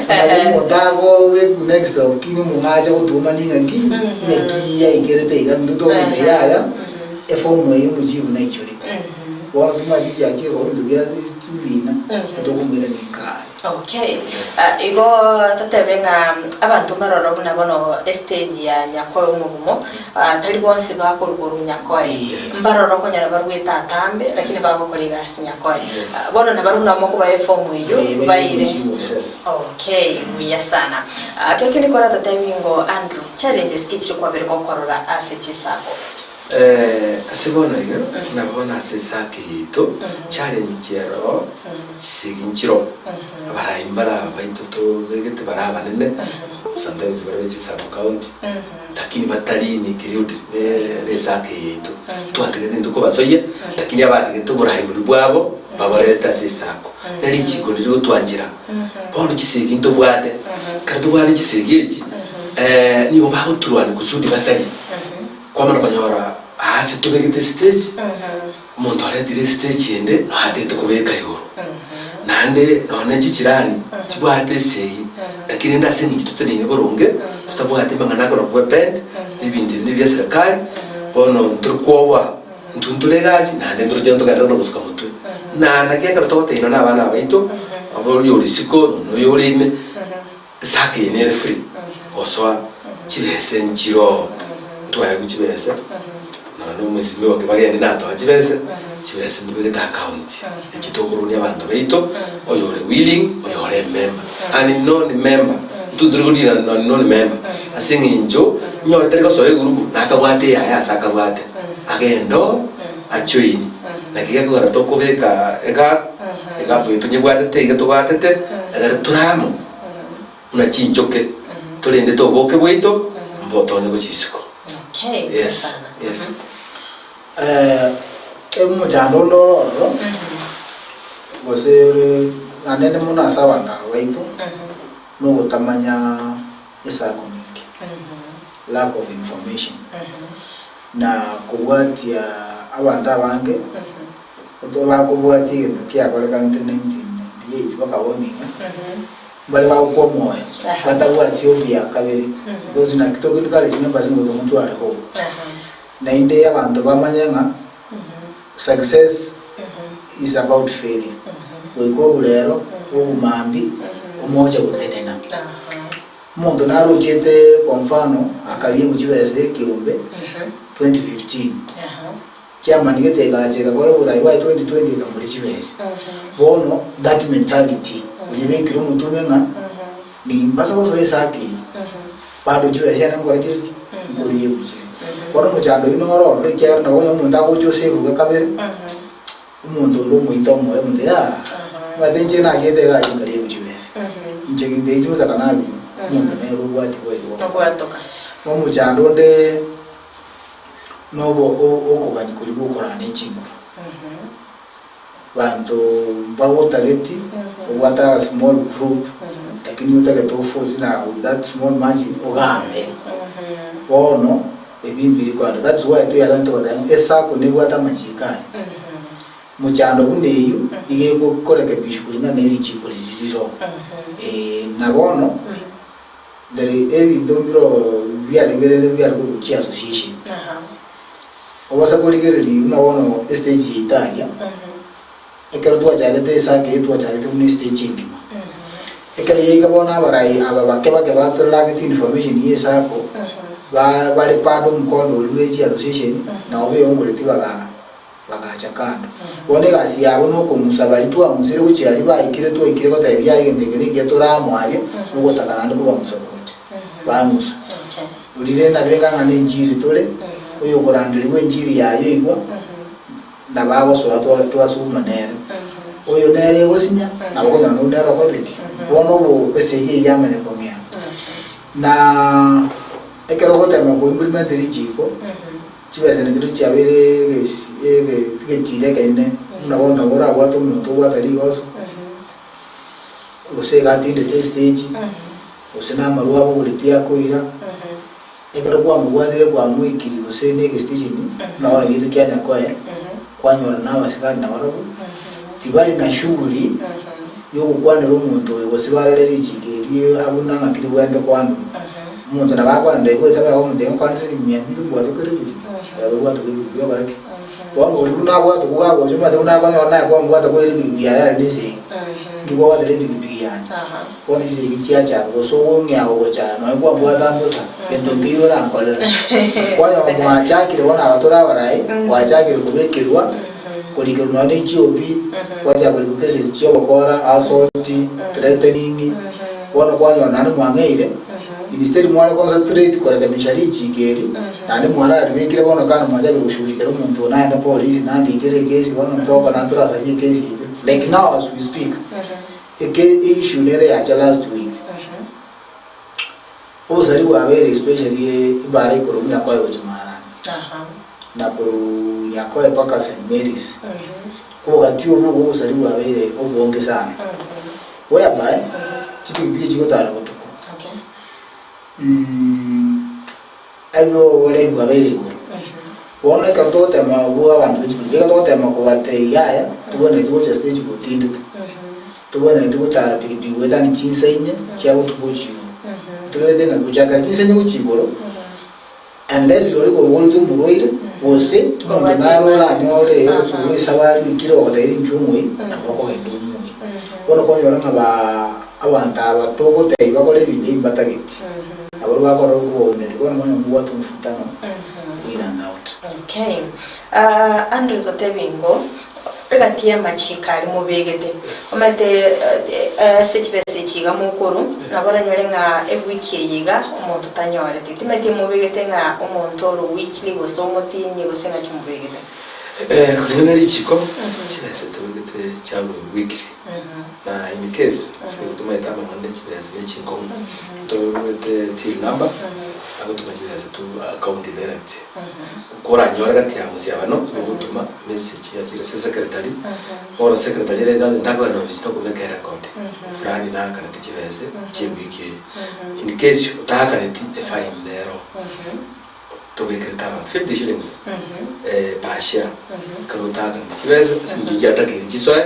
Nabo omonto agobeku next of kin omong'ache gotwomani ng'aki, ng'aki yaikerete iga intwe togoteba yaya, efomu eye omochifu naichorete. Bono timanyeti chiachire koba ebinto bia chibina, tokomoirania nkaye. Okay, igo totebe ng'a abanto mbaroro buna bono estage ya Nyakoe omogumo, tari bonsi bakorwa korwa Nyakoe. Yes. Mbaroro okonyora barwete atambe lakini bagokora egasi Nyakoe. Yes. Bono nabarabwo nabo mokobaha eform eyio Eh, baire. Yes. Okay, buya sana. Kekindi koratotebie ngo Andrew, challenges ki chiri kwabere gokorora ase chisacco? Ase bono iga, buna bono ase esaka yaito, challenge ero chisegi nchiroo, abarai mbare aba baito tobegete bare abanene, sometimes bare be chisub county, lakini batari included ne esaka eye yaito. Twatigete intwe kobasoyia, lakini abatigete oborai boria bwabo, baborete ase esako. Ne richiko riria gotwanchera, bono chisegi ntobwate, ekero tobwate chisegi echi, nigo bagoturwania kusudi basarie. Kwamana konyora aase tobegete estage, omonto aretire estage ende noatete kobeka igoro. Naende nonye chichirani chibwate esegi, lakini rende ase eng'encho toteneine boronge, totabwati amang'ana akorokwa epend, na ebinto ebi nebia serikali, bono ntori kwoboa, intwe ntore egasi naende ntoroche ntogenderere na gosuka motwe. Na naki ekero togotenena na abana baito, oria ore isiko na oyo ore ime. Esaka eye nere free gosoa chibese nchiroo ntwaegwe chibese nonya na omwesimigwa kebagende natoa chibese, chibese ntobegete account echi tokorunia abanto baito oyore willing oyore emember and non member intwe ntori kodira na non member ase eng'encho nyore tari gosoa egurupu nakabwate eyaye ase akabwate agende oo ajoin naki gekogera tokobeka egap egap eye tonyebwatete iga tobwatete egere tore amo. Buna chinchoke, torendete oboke bwaito, mbotonye gochia isiko. Okay, Yes, sana. yes. Omochando onde ore ororo, gose ore naende mono ase abanto aba baito, nogotamanya esaku ninki, lack of information. Na kobwatia abanto abange, bakobwatia egento kiakorekanete 1998 bakabona ng'a mbare bagokwa omoyo, batabwati hope ya kabere, because naki togo encourage members ng'a goika motware hope. Naende abanto bamanye ng'a success is about failure, goika oburero, obomambia, omoche gotenena. Omonto narochete kwa mfano akariegwa chibesa ekeombe 2015. Chairman gete egacha egakora oborai bwaye 2020 ekamoria chibesa. Bono that mentality oyebekire omotwe ime ng'a nimbasa gosoa esake eye bado chibesa chiane nkore chire ki? Nkoriegwa chire. Bono omochando oyio noro ororo ekiagera nabo okonyora omonto agocha osebuka kabere, omonto onde omoite omoyo omonto yaa omanyete inche nachiete iga aria nkariegwa chibesa. Inche gento eki chimotaka nabio, omonto nere obwati bwaye Obwatoka. Omochando onde. Nobo okogania koria gwokorana ne chinguru. Banto mbagotageti obwate a small group lakini otagete oforce na with that small margin ogambe. Bono ebi mbiri kogenda that's why toyagete goteba ng'a esacco nebwate amachiko aye. Mochando buna eyio iga egokorekebishwa kulingana ne richiko riria riroo. Na bono. There ebinto mbiro biaregerere biare korwa chi association. Obasa korigereria buna bono estage yaito aria, ekero twachagete esake eye twachagete buna estage engima. Ekero yaika bono abarai aba bake bake batoragete information ya esako, ba bare bado omokondo oria bwe chi association, nabo beyongoretie baga Bagacha kando. Bono egasi yabo nokong'usa baria twang'usire gochia aria baikire twaikire gotebia yaya egento eke nekiya tore amo aria, nogotaka naende kobang'usa gocha. Bang'usa. Rire nabe ng'a ng'a nenchiri tore, oyokoranderigwa enchiri yaye oigwa, nabo agosoa twa twasuguma nere. Oyo nere egosinya, nabo okonyora nonde nere okorire ki? Bono obo esegi eyio yamanya kong'ea. Na ekero ogotema ko implement richiko, Chibesa nachirochio chiabeire egesi ege egetiro ekenene, buna bono nabo orabwate omonto obwate rigoso, gose iga atindete estage, gose na amarwa abogoretie akoira, Ekero kwamobwatire kwamoikirie gose na egestation buna bono egento kia Nyakoe, kwanyora na abasikari nabarobwo, tibari na shughuli yogokwanera omonto oyo gose barore richiko erio abuna ng'aki ribwenerete koambigwa. Omonto nabo akoenda igo goeta bega omonto iga nkwane siringi mia mbili obwate kere ebiri, ere obwate kwa ebiri okore ki? Bono oria buna abwate okwo gagocha omanyete buna akonyora naye kwamobwata kwaira ebigibigi yaye are na esegi, nki kwabwatera ebigibigi yane? Bono chisegi chiachaka gose okong'ea gogochaya nonya kwambwata mbosa, gento nkeiyo orankorere. Kwanyora mwachakire bono aba tore abarai, gwachakire kobekerwa, korikerwa nonya ne chiobi, gwachaka korikwa cases chi'obokora, assault, threatening, bono kwanyora naende mwang'eire, instead mware concentrate korekebisha richiko eri, naende mwararibekire bono kando mwachakire goshughulikera omonto oyo naende polisi nandikere ekesi bono ntoka naende torasarie ekesi eyio. Like now as we speak, Eke issue nere yacha last week. Obosari bwabeire especially ebara ekorwa Nyakoe gochia Marani na korwa Nyakoe mpaka St Mary's. Obogati obwo bwa obosari bwabeire obonge sana. Whereby chipikipiki chigotara botuko. Aye oboremu bwabeire igoro. Bono ekero togotema abwo abanto be chipikipiki, ekero togotema kobatebia yaya, tobwenereti gocha stage gotindete. Tobwenereti gotara pikipiki goetania chinsa inye chia botuko gochia igoro. Toregete ng'a gochakera chinsa inye gochia igoro, unless rirorio kobogoretie omorwaire, gose omonto naro oranyore korwa esabari oikire ogotebia inchuo omoyio, nabo okogenda omoyio. Bono kwanyora ng'a baa abanto aba togotebia bakore ebinto ebi mbatageti. Nabo bakorora okobauneria, bono monya mobwate omofutano in and out. Okay. Ah, Andrew totebi ngo egati y'amachiko aria mobegete omanyete eh, ase chibesa echi iga mokorwa nabo oranyore ng'a ewiki eye iga omonto tanyoreti timanyeti mobegete ng'a omonto ore weekly gose omotinyi gose ng'aki mobegete. Eh, kulingana ne richiko chibesa tobegete chiago weekly Na in case ase tomaete amang'ana ne chibesa ne chinkong'u, toruete till number, agotoma chibesa to account direct. Koranyore gati ya mosiabano, ogotoma message yachire ase secretary, bono secretary ere iga ntakogenda ofisi tokobeka erecord, fulani naakanete chibesa chie ewiki eye. In case otaakaneti, efine nero. Tobekerete abanto 50 shillings per share ekero otaganeti chibesa ase eng'encho chiatakeire chisoe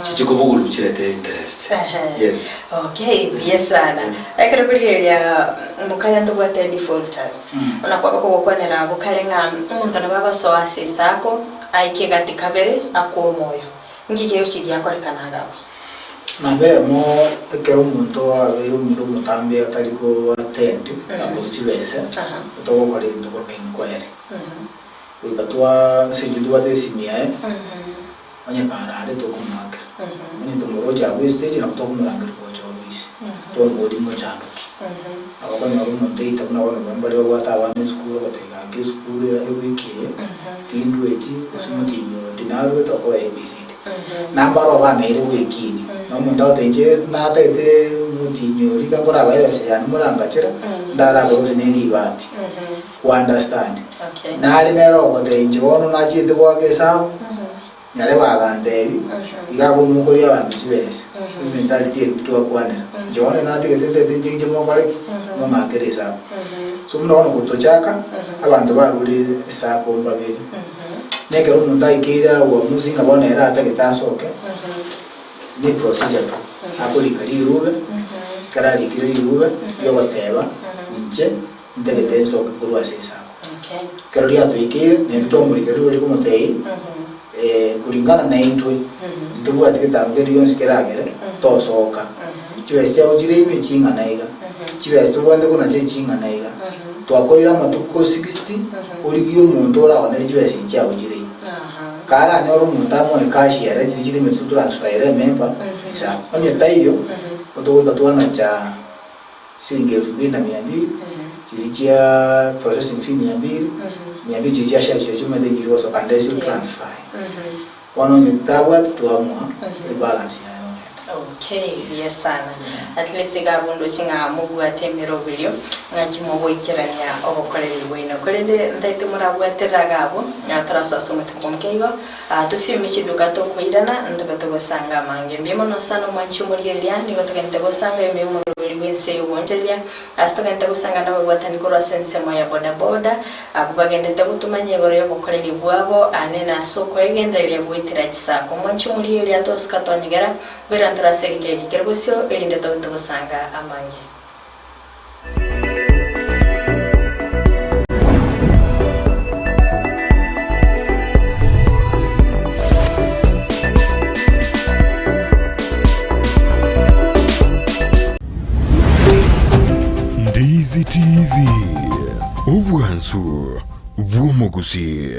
chiche kobogorigwa chirete interest. Yes. Okay, buya sana. Ekero korigereria mokaya ntobwate defaulters. Buna kwaba kogokwanera abwo kare ng'a omonto nabo agosoa ase esako aike gati kabere akwe omoyo. Nki kegochia giakorekana iga abwo? Namba eyemo, ekero omonto abeire omonto omotambe atari ko attend na korwa chibese, togokora ebinto korwa inquiry. Goika twa ase intwe tobwate esimi yaye, onye kare are tokomoakera. Onye tomoroche abwo estage nabo tokomorangeria gocha ofisi, twamoboria mochando ki. Nabo okonyora omonto eita buna bono mbare babwate abana esukuru ogoteba gaki esukuru ewiki eye tindweti gose motienyi oyo tinaruete okoba ABCD. Nambare obang'eire bw'ekiini, na omonto agotebi inche natagete motienyi oria iga nkorabae ebesa yane morangachere, ndarabore gose ne ribati. Ku understand. Nare nere ogotebia inche bono nachiete goaka esabu, nyarebe agantebi, iga abwo mokoria abanto chibesa, ementality eye twakwanera. Inche bono natigete ntagete inche inche mokore ki? Mong'akere esabu. So buna bono gotochaka, abanto barure esako mbabere. Na ekero omonto aikeire uamuzi ng'a bono ere atagete asoke, ne procedure tu, akorika rirube, ekero arikire rirube riogoteba inche ntagete nsoke korwa ase esako. Ekero riatoikeire, naintwe twamorika rirube rikomotebia kulingana naintwe, ntobwati getambo kende gionsi keragere tosoka. Chibesa chiago chire ime ching'ana iga, chibesa tobwate konacha eching'ana iga. Twakoire amatuko 60 origie omonto oraonerie chibesa echi chiago chire ime. Karanyore omonto amoe cash ere chiria chire ime totransfer ememba ase abo. Onye taiyo, otogoika twanacha siringi elfu mbili na mia mbili, chiria chia processing fee mia mbili, mia mbili chiria chia shares chiria chiomanyete nchiri gosoka unless o transfer. Bono onye tabwati twamoa ebalance yaye ogenda. Okay, buya sana. At least iga abwo ndoche ng'a mobwate emeroberio ng'aki mogoikerania obokoreri bwaino. Korende ntaete morabwaterere iga abwo, ng'a torasoa ase omotipo omoke igo, tosieme chiduka tokoirana, ntobe togosanga amange. Mbuya mono sana omwanchi omorigereria, nigo togente gosanga ime y'omoroberi bw'ense y'obonchoreria, Ase togente gosanga nababwatani korwa ase ensemo ya bodaboda, abwo bagendete gotomanya igoro y'obokoreri bwabo ane na ase okoegendereria goetera chisako. Mwanche omorigereria atosuka twanyegera, koirana tore ase egeka eke kere bosio, erinde tobe togosanga amange. Ndizi TV, obwansu bw'omogusii.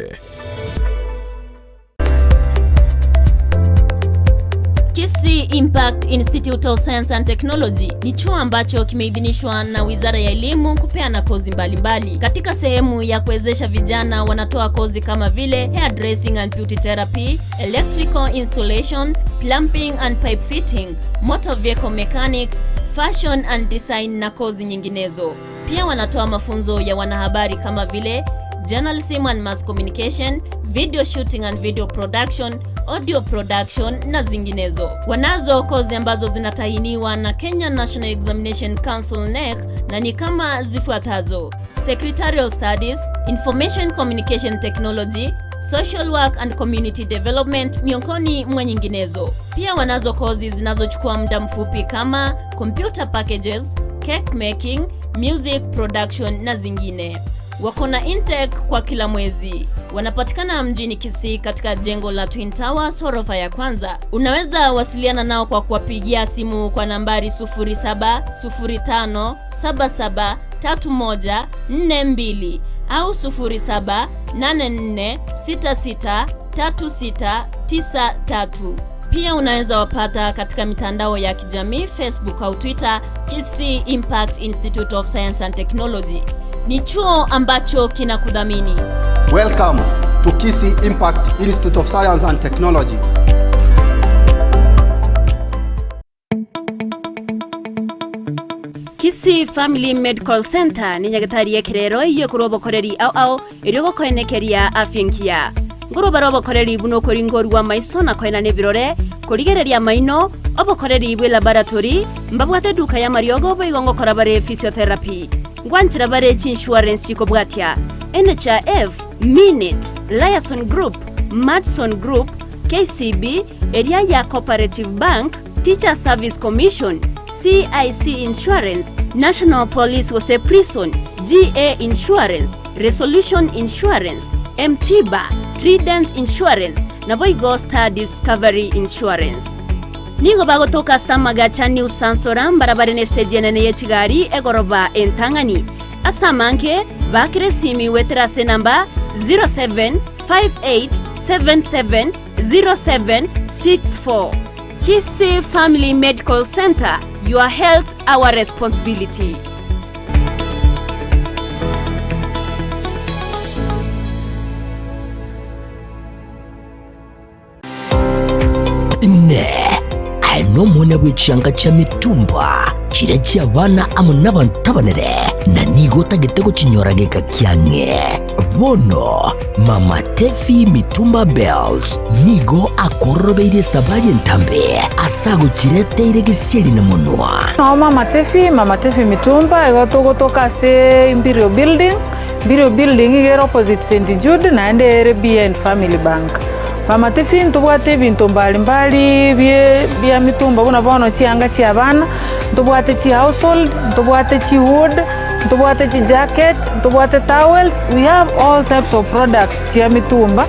Kisii Impact Institute of Science and Technology ni chuo ambacho kimeidhinishwa na Wizara ya Elimu kupeana kozi mbalimbali mbali. Katika sehemu ya kuwezesha vijana wanatoa kozi kama vile hairdressing and beauty therapy, electrical installation, plumbing and pipe fitting, motor vehicle mechanics, fashion and design na kozi nyinginezo. Pia wanatoa mafunzo ya wanahabari kama vile journalism and mass communication, video shooting and video production, audio production na zinginezo. Wanazo kozi ambazo zinatahiniwa na Kenya National Examination Council NEC na ni kama zifuatazo: Secretarial Studies, Information Communication Technology, Social Work and Community Development miongoni mwa nyinginezo. Pia wanazo kozi zinazochukua muda mfupi kama computer packages, cake making, music production na zingine. Wako na intake kwa kila mwezi. Wanapatikana mjini Kisii katika jengo la Twin Towers ghorofa ya kwanza. Unaweza wasiliana nao kwa kuwapigia simu kwa nambari 0705773142 au 0784663693. Pia unaweza wapata katika mitandao ya kijamii Facebook au Twitter, Kisii Impact Institute of Science and Technology. Ni chuo ambacho kinakudhamini. Welcome to Kisii Impact Institute of Science and Technology. Kisii Family Medical Centre nenyagetari y'ekerero eyio ekorwa obokoreri ao ao erio gokoenekeria afya engiya. Nkorwa bare obokoreri buna okoringorwa amaiso na koenana ebirore, korigereria amaino, obokoreri bwe laboratory, mbabwate eduka y'amariogo boigo ngokora bare physiotherapy. Ngwanchera bare chiinsurance chikobwatia, NHIF, Minit, Liason Group, Madison Group, KCB, eria ya Cooperative Bank, Teachers Service Commission, CIC Insurance, National Police gose Prison, GA Insurance, Resolution Insurance, M-Tiba, Trident Insurance, naboigo Star Discovery Insurance. Nigo bagotoka ase amagacha New Sansora mbarabare nesiteji enene ye chigari egoroba entang'ani. Ase amange, baakera esimi goetera ase enamba 0758770764. Kisii Family Medical Centre, your health our responsibility. Inee! Aye nomwana bwe chianga chia mitumba, chiria chi'abana amo nabanto abanene, na nigo otagete gochinyora geka kiang'e? Bono Mama Tefi Mitumba Bells nigo akororobeirie esabari entambe ase agochireteire gesieri na monwa. Noo Mama Tefi, Mama Tefi Mitumba, igo togotoka ase Imperial Building, Imperial Building iga ere opposite St Jude naende ere behind Family Bank. Mama Tefi ntobwate ebinto mbali mbali bie bia mitumba buna bono chianga chia abana, ntobwate chi household, ntobwate chi wood, Ntobwate chijacket, ntobwate towels, we have all types of products chia mitumba,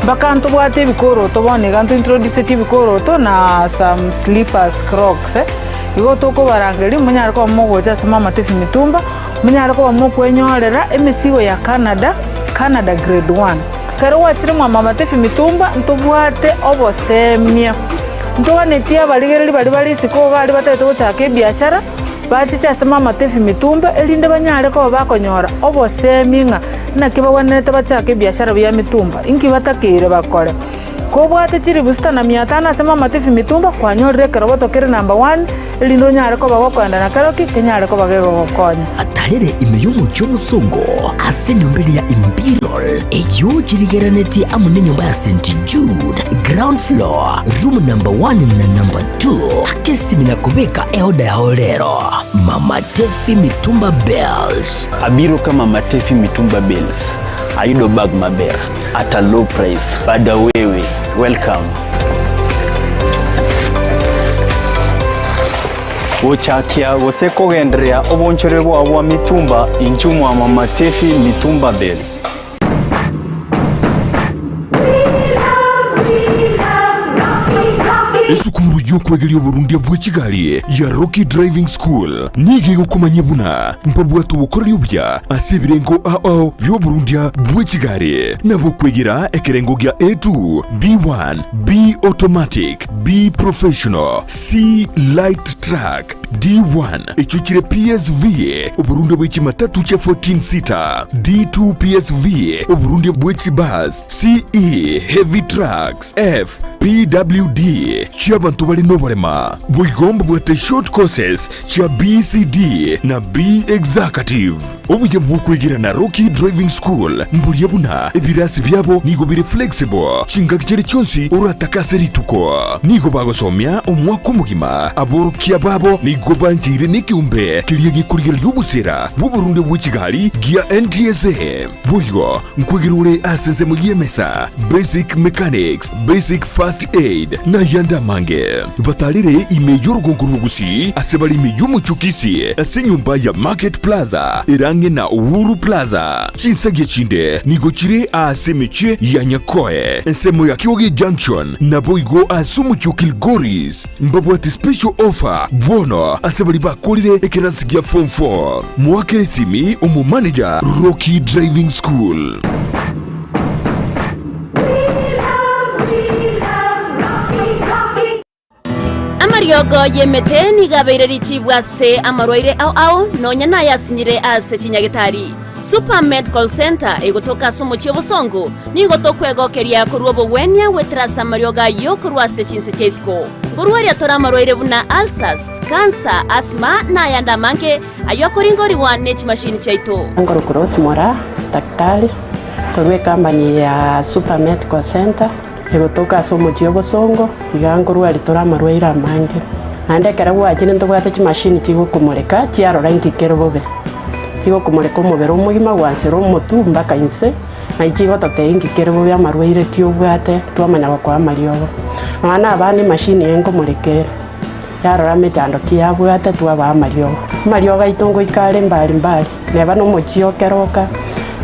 mpaka ntobwate ebikoroto bono iga ntointroducetie ebikoroto na some slippers, crocs eh. Igo tokobarangeria monyare koba mogocha ase Mama Tefi Mitumba, monyare koba mokwenyorera emesigo ya Canada, Canada grade one. Ekero gwachire mwa Mama Tefi Mitumba, ntobwate obosemia, ntoganetie abarigereria baria bare isiko iga batagete gochaka ebiashara. Bachiche ase mamato emitumba, erinde banyare koba bakonyora obosemi ng'a naki bagwenerete bachake ebiashara bia mitumba, inki batakeire bakore. Kobwate chilifu sita na mia tano ase Mama Tiffy Mitumba, kwanyorire ekeroboto kere number one, erinde onyare koba gokoenda na keroki, kenyare koba gegogokonya. Atarere ime y'omochie omosongo ase enyomba eria ya Imperial, eyio chirigeranetie amo nenyomba ya St. Jude, ground floor, room number one na number two. Aka esimi na kobeka eoda yao rero. Mama Tefi Mitumba Bells. Abiro ka Mama Tefi Mitumba Bells, ayudo bag maber at a low price. Bada wewe, welcome. Gochakia gose kogendereria obonchore bwao bwa mitumba inchuo mwa Mama Tefi Mitumba Bales. Esukuru y'okwegeria oborundia bwe chigari ya Rocky Driving School nigo egokomanyia buna mbabwate obokoreri obuya ase ebirengo ao ao bi'oborundia bwe chigari, nabo okwegera ekerengo gia A2, B1, B Automatic, B Professional, C Light Truck, D1 echio chire PSV, oborundia bwe chimatatu chia 14 seater, D2 PSV, oborundia bwe chibus, CE Heavy Trucks, F PWD chi'abanto bare noborema. Boigo mbabwate short courses chia BCD na B Executive. Obuya bw'okwegera na Rocky Driving School mboria buna ebirasi biabo nigo bire flexible chingaki chiria chionsi oratake ase rituko. Nigo bagosomia omwaka omogima, aborokia babo nigo bancheire nekeombe keria gekorigereria obosera bw'oborunde bwe chigari gia NTSA. Boigo nkwegera ore ase ensemo y'emesa, basic mechanics, basic first aid, na ayande amange. Batarire ime y'orogongo rw'Ogusii ase bare ime y'omochie o Kisii ase enyomba ya Market Plaza ere ang'e na Uhuru Plaza. Chinsagia chinde nigo chire aase emechie ya Nyakoe, ensemo ya Kioge Junction, naboigo ase omochie o Kilgoris. Mbabwate special offer bono ase baria bakorire ekerasi gia form 4. Moakere esimi omomanager Rocky Driving School. Amariogo y'emete nigo abeire richibu ase amarwaire ao ao, nonya nayasinyire ase chinyagetari. Super Medical Centre egotoka ase omochie obosongo, nigo tokwegokeria korwa obogwenia goetera ase amariogo ayio korwa ase chinse chia isiko. Nkorwaria tore amarwaire buna ulcers, cancer, asthma na ayande amange ayio akoringorigwa ne chimashini chiaito. Nkorokwa Rose Moraa, daktari korwa ecompany ya Super Medical Centre egotoka ase omochie obosongo, iga nkorwaria tore amarwaire amange. Naende ekero gwachire ntobwate chimashini chigokomoreka chiarora inki kere bobe. Chigokomoreka omobere omogima gwansera omotwe mpaka inse, naye chigototebia inki kere bobe amarwaire ki obwate twamanya gokoa amariogo. Nonya na abana emashini eye nkomoreka ere, yarora mechando ki yabwate twabaa amariogo. Amariogo aito ngoika are mbari mbari, neba na omochie o Keroka,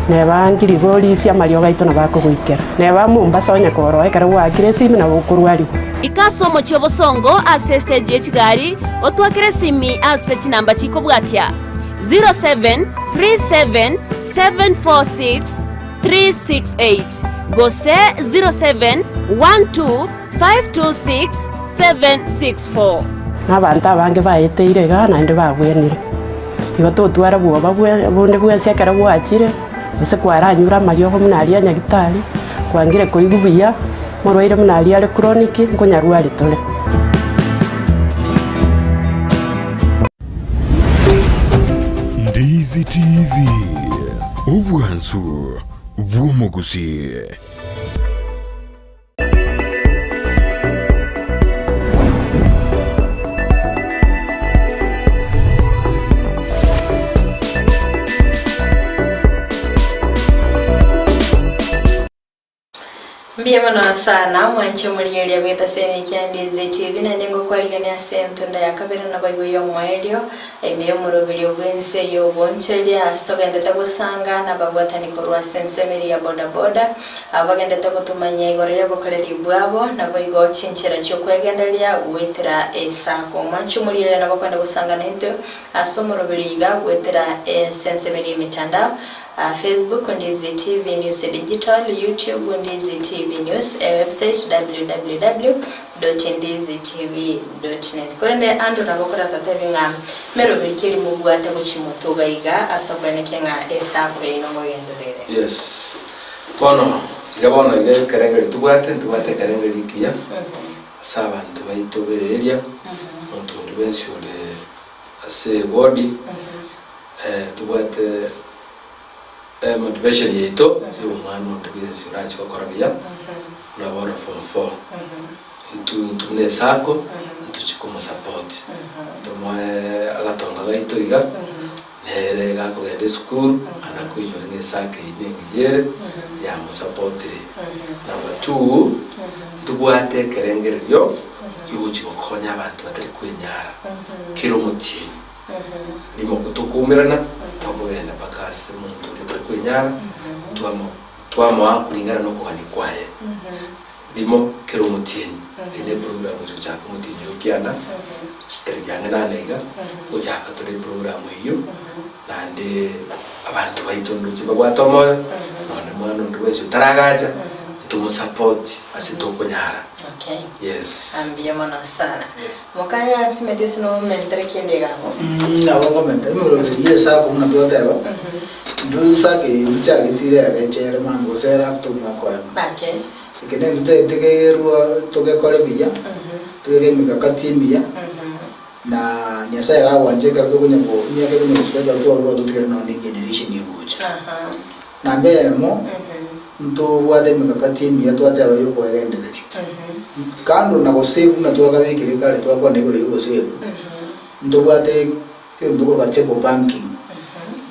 neba Kilgoris amariogo aito nabo akogoikera. Neba Mombasa onye koroa ekero gwaakire esimi nabo okorwarigwa. Ika ase omochie o Bosongo ase estage ye chigari, otwakere esimi ase chinamba chikobwatia, 0737746368 gose 0712526764. Na abanto abange baeteire igaa naende babwenire. Igo totwara bwoba bonde bwensi ekero gwachire, gose kwaranyure amariogo buna aria a nyagitari, kwangire koigwa buya, morwaire buna aria are chronic, nkonyarwari tore. Ndizi TV, obwansu bw'omogusii. Mbuya mono sana mwanche omorigereria bw'etaseni kia Ndizi TV naende ngokwarigania ase entunda ya kabere naboigo y'omoerio ime y'omoroberio bw'ense y'obonchereria ase togendete gosanga nababwatani korwa ase ensemo eria ya boda boda abo bagendete gotomanyia igoro y'obokoreri bwabo naboigo chinchera chi'okwegendereria goetera esako. Mwanche omorigereria nabo okwenda gosanga naintwe ase omoroberio iga goetera ase ensemo eria y'emitandao Facebook, Ndizi TV News Digital, YouTube, Ndizi TV News, ewebsite www.ndizitv.net. Korende Andrew nabo okoratotebie ng'a meroberi ki eri mobwate gochia motuga iga ase okwenekia ng'a esako yaino ngogenderere. Yes. Bono. Iga bono iga ekerengerio tobwate, ntobwate ekerengerio ekiya ase abanto baito be area, omonto onde bwensi ore ase ewodi, ntobwate emotivation yaito ya omwana onde bwensi orache gokora buya, buna bono form four. Intwe intwe buna esacco, ntochie komosupport, tomoe agatonga gaito iga, nere gakogenda esukuru, anakoinyora ng'a esacco eyio nengiya ere, yamosupportire. Number two, ntobwate ekerengererio giogochia gokonya abanto batari kwenyara, kera omotienyi, rimo tokoumerana, tokogenda mpaka ase omonto oria otari kwenyara, twamo twamoa kulingana na okogania kwaye. Rimo kera omotienyi, eye neprogramu egochaka omotienyi o kianda, chitariki ang'e nane iga, gochaka tore eprogramu eyio, naende abanto baito ndoche mbabwate omoyo, nonye mwana onde bwensi otaragacha, ntomosupport ase tokonyara. Okay. Yes. Mbuya mono sana. Yes. Mokaya timeti ase nomentere kende iga abwo. Nabo nkomenta, emeroberi ya esabu buna twateba, intwe esake eye ntochagete ere agechere mambia gose ere after omwaka oyomo. Okay. Eke nento totegerwa togekore buya, tobeke emekakati emiya, na Nyasaye gagwancha ekero tokonya ko emiaka ekonya gosuka ekero twarure totigare nonya ne egeneration egocha. Namba eyemo, ntobwate emekakati emiya twateba ya okoegendereria. Kando na gosave buna twakabekire kare twakwana igoro ya ogosave, ntobwate egento tokoroka table banking,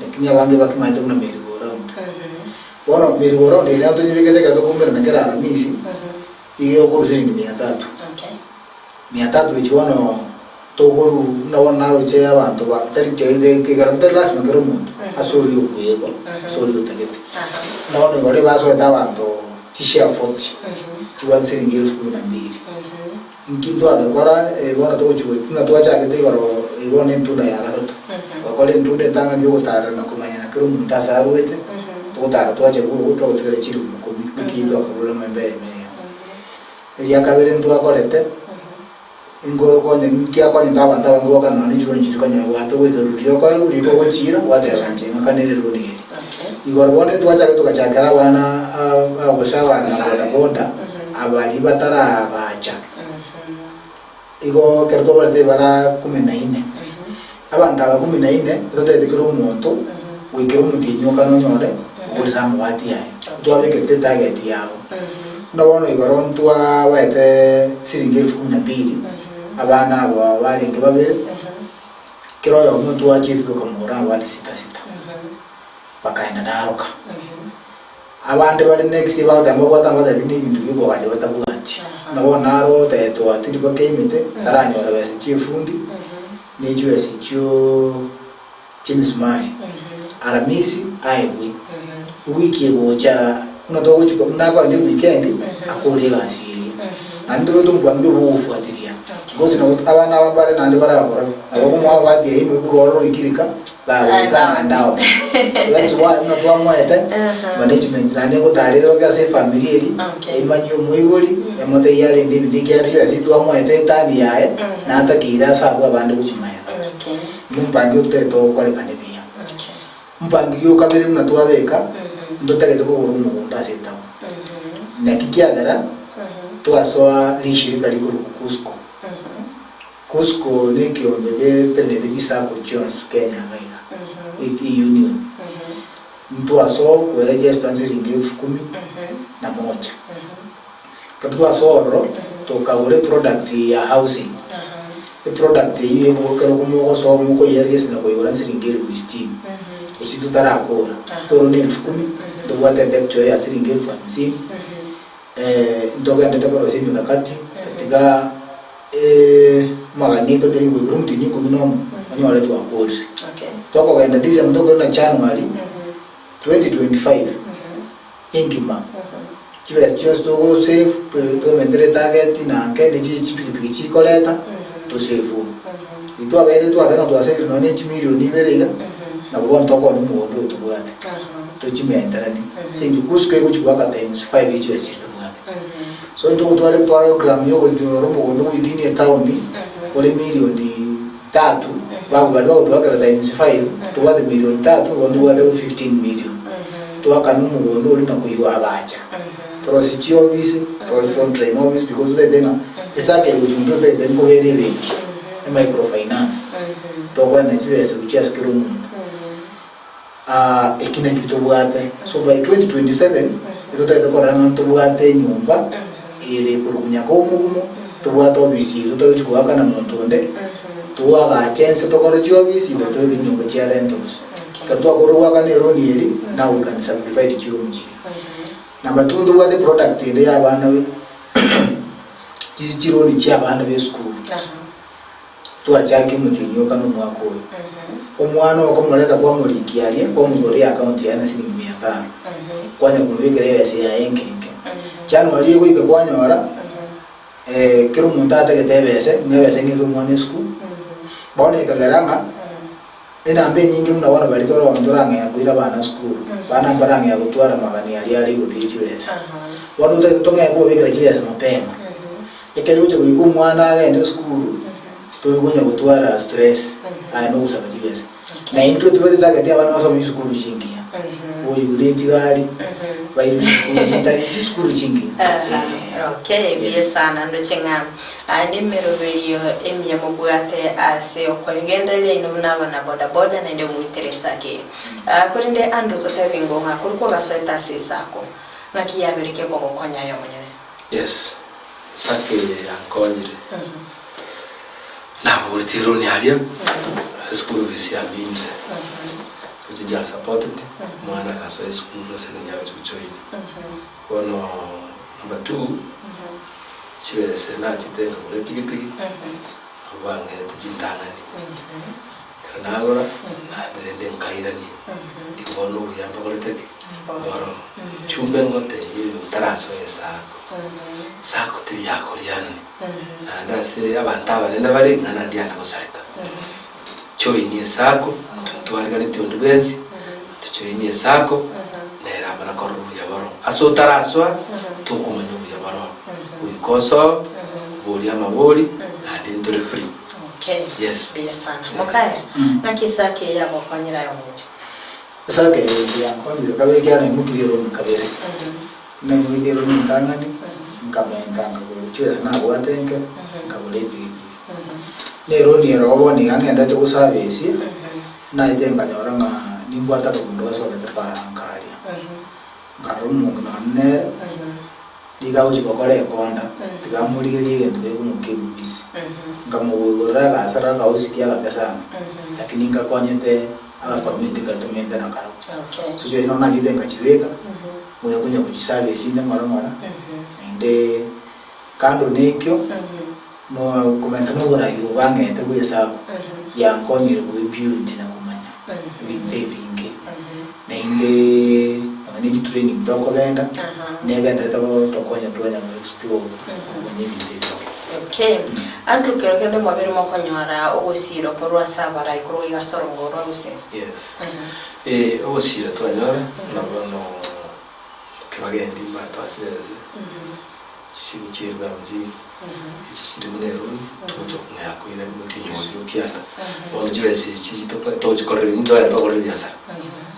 lakini abange bakemanyete buna merry go round. Bono merry go round eria tonyebekete ekero tokoumera kera aramisi, iga egokorwa siringi mia tatu. Mia tatu echi bono tokorwa buna bono naroche abanto ba tari ekero tari lasima kera omonto ase oria okoegwa ase oria otagete. Buna bono igoro ebasoete abanto chishare 40 chibwate siringi elfu kumi na mbili. Inki ntwagekora bono togochia buna twachagete igoro eye bono entunda ya gatato. Togakora entunda entang'ani yogotarera na komanyana kera omonto ase arwete, togotara twachia bwogo twagotigara chilifu ikomi, naki twakorure ememba eyemo eyemo. Eria kabere ntwakorete, ingokonya nkiakonyete abanto abange boka nonya ne chironi chiria konya babwate ogoika riria okoegwa rika ogochiira gwateba inche ng'akane rironi eri. Igoro bono ntwachake togachakera abana gose abana boda boda abaria bataragacha. Igo ekero twabarete ebara kumi na ine, abanto aba kumi na ine totagete kera omonto goikera omotienyi o kane onyore ogorere amabati aye. Twabekete etarget yabo. Buna bono igoro ntwabaete siringi elfu kumi na mbili, abana aba barenge babere, kera oyomo twachiete tokamogorera amabati sita sita, bakaenda Narok. Abande bare next bagoteba mbabwate amatebi na ebinto biokogacha batabwati. Buna bono naro otetwa tiri bakeimete taranyora besa chiefundi ne chibesa echio chiemisumari. Aramisi aegwe ewiki egocha buna togochia buna akoenda eweekend akore egasi eria. Naende ntobwate omobangire obogofuatiria because nabo abana aba mbare naende baraborobe nabo okomoa amabati ayio ime korwa ororo oikirika bagoika naende ao. That's why buna twamoete management naende ngotarere oke ase efamiri eria emanyie omoibori emotebie arende ebinto ekiagera chibesa echi twamoete etani yaye natakeire ase abwo abande gochimaega. Nomopangi ototagete okorekane buya. Mpangilio kabere buna twabeka, ntotagete kogora omogondo ase etaoni. Naki kiagera twasoa rishirika rikorokwa KUSCCO. KUSCCO nekeombe getenenete chisacco chionsi Kenya iga iga, e union. Ntwasoa koeregister nsiringi elfu kumi na moja. Ekero twasoa ororo, tokagora eproduct ya housing. Eproduct eyio ekero mogosoa mokoyeregister na koigora nsiringi elfu sitini, echio totarakora. Tore na elfu kumi, ntobwate edebt oyo ya siringi elfu hamsini, ntogendete korosia emikakati, tiga amagani aito ndiri goikera omotienyi ikomi na omo, onyore twakorire. Tokogenda December tokoirana January 2025. engima, chibesa chionsi togosave, tomentere etarget na nke ne chi chipikipiki chikoreta, tosave Riria twabeire twarora ng'a twasavire nonya ne chimilion ibere iga, nabo bono tokoonia omogondo oyo tobwate, tochimenteranie. Ase eng'encho kusiko egochi goaka times five ye chibesa chiria tobwate. So intwe gotwara eprogram ya okonyora omogondo within etown, ore million tatu, bago baria bagotoakera times five, tobwate million tatu igo ntobwate 15 million. Toakane omogondo oria na koyoagacha. Torosie chiofisi, torosie frontline office because totaete ng'a esacco eye gochia motwe totaete nkobera ebenki, emicrofinance, tokoenda chibesa gochia ase kera omonto. Eki nakio tobwate. So by 2027, etotagete korora ng'a ntobwate enyomba ere korokwa Nyakomogumo, tobwate ofisi yaito togochi goakana monto onde, toagache ense tokore chiofisi igoro tobe chinyomba chia rentals. Ekero twakorire goakana eroni eri, now we can subdivide chiroom chiria. Number two ntobwate product ende ya abana be chisi chironi chia abana be esukuru. Twachakia omotienyi oka nomwaka oyo. Omwana okomoreta kwamorikia aria, kwamoigorera eaccount yaye na siringi mia tano. Kwanya komobekera ebesa yaye enke enke. January egoika kwanyora kera omonto atagete ebese, ng'a ebese ng'eke omwana esukuru. Bono ekagera ng'a enamba enyinge buna bono baria tore ntorang'ea koira abana sukuru, bana mbarang'ea gotwara amagani aria are igoro ye chibesa. Bono totagete tong'ee kobabekera chibesa mapema. Ekero ogocha goika omwana agende esukuru, tori konya gotwara stress aye nogosaba chibesa. Na intwe tobwate target abana basome chisukuru chingiya, boyigwe ne chigari, baire chisukuru chintari chisukuru chingiya. Aha, okay, buya Yes. sana ndoche ng'a aa nemeroberio emiya mobwate ase okoegendereria inwe buna abana bodaboda naende moitere esake. Ah, korende Andrew totebi ng'o ng'a korwa kwagasoete ase esako, ng'aki yaberekia kogokonya aye omonyene? Yes, Isaka eye yankonyire, nabogoretie eroni aria, eschool fees yaminire, which nja supported, omwana agasoa esukuru ase eng'encho agochi gojoin. Bono number two, chibese nachete nkagora epikipiki, nabo bang'ete chintang'ani, ekero nagora, naende rende nkairania, igo bono obuya mbagorete ki? Mboro. Chumbe ngotebie oyo otarasoa esako, sako teri yakorianani, naende ase abanto abanene bare ing'ana ndiana gosareka. Join esako, intwe ntwariganeti onde bwensi, tojoini esako, nere amana korora obuya boro. Ase otarasoa, tokomanya obuya boro. Goika osoe, oborie amabori, naende ntore free. Okay. Yes. Buya sana. Mokaya, ng'aki esako eye yagokonyire aye omonyene? Esaka eye yankonyire kabere ekiagera naimokirie eroni kabere. Naimogetie eroni entang'ani, nkamenta nkagora chibesa nabwate nke, nkagora epigipigi. Na eroni ero bono iga ng'enderete gosabesia, naete nkanyora ng'a nimbwate akagundo gasogete para nkaria. Nkarora omong'ina one nere, nigo agochia gokora ekonda, tiga amorigerie egento gekomokia ebubisi. Nkamoigorera agasara akausiki agake sana, lakini nkakonyete agacommunity karia tomenyete nakarobwo. Okay. So chiria nonya nachete nkachibeka, ngonya konya gochiservice inde ng'ora ng'ora, naende kando na ekio, no komenta na oborai obo bang'ete bwa esako, yankonyire goebuild na komanya ebinto ebinge. Naende nonya ne chitraining tokogenda, negenderete gotokonya twanya go explore komanya ebinto ebinge. Okay. Andrew kero kende mwabere mokonyora ogosirwa korwa ase abarai korwa iga ase orongo rwa gusii. Yes. Eh, ogosira twanyora buna bono kebagendi mbatwachire ase chigochierwa hamsini echi chire buna eroni togocha kong'ea koira motienyi oria okiana bono chibesa echi togochikorera intwe twagenda tokore ebiasara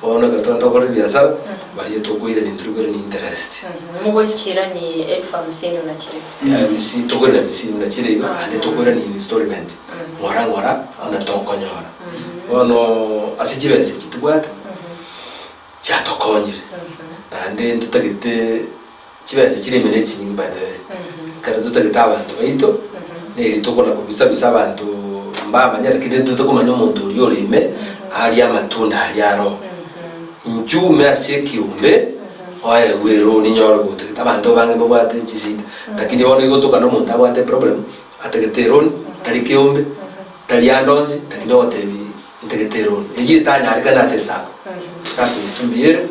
bono ekero twagenda tokore ebiasara baria tokoirania intwe tokoirania interest. Mogochichira ni elfu hamsini buna chire. Hamsini tokoirania hamsini buna chire igo naende tokoirania installment ng'ora ng'ora buna tokonyora. Bono ase chibesa echi tobwate chiatokonyire naende ntotagete Chibesa chire ime nechinyingi by the way. Ekero totagete abanto baito, neri tokona kobisa bisa abanto mbamanye lakini ntotagete komanya omonto oria ore ime arie amatunda aria aroo. Inchuo ume ase ekiombe oegwe eroni nyore gotagete. Abanto abange mbabwate chisida lakini bono igo otoka na omonto abwate eproblem atagete eroni tari kiombe tari ande onsi lakini ogotebi ntagete eroni. Eyio etanyarekane ase esako. Esako yaito mbuya ere,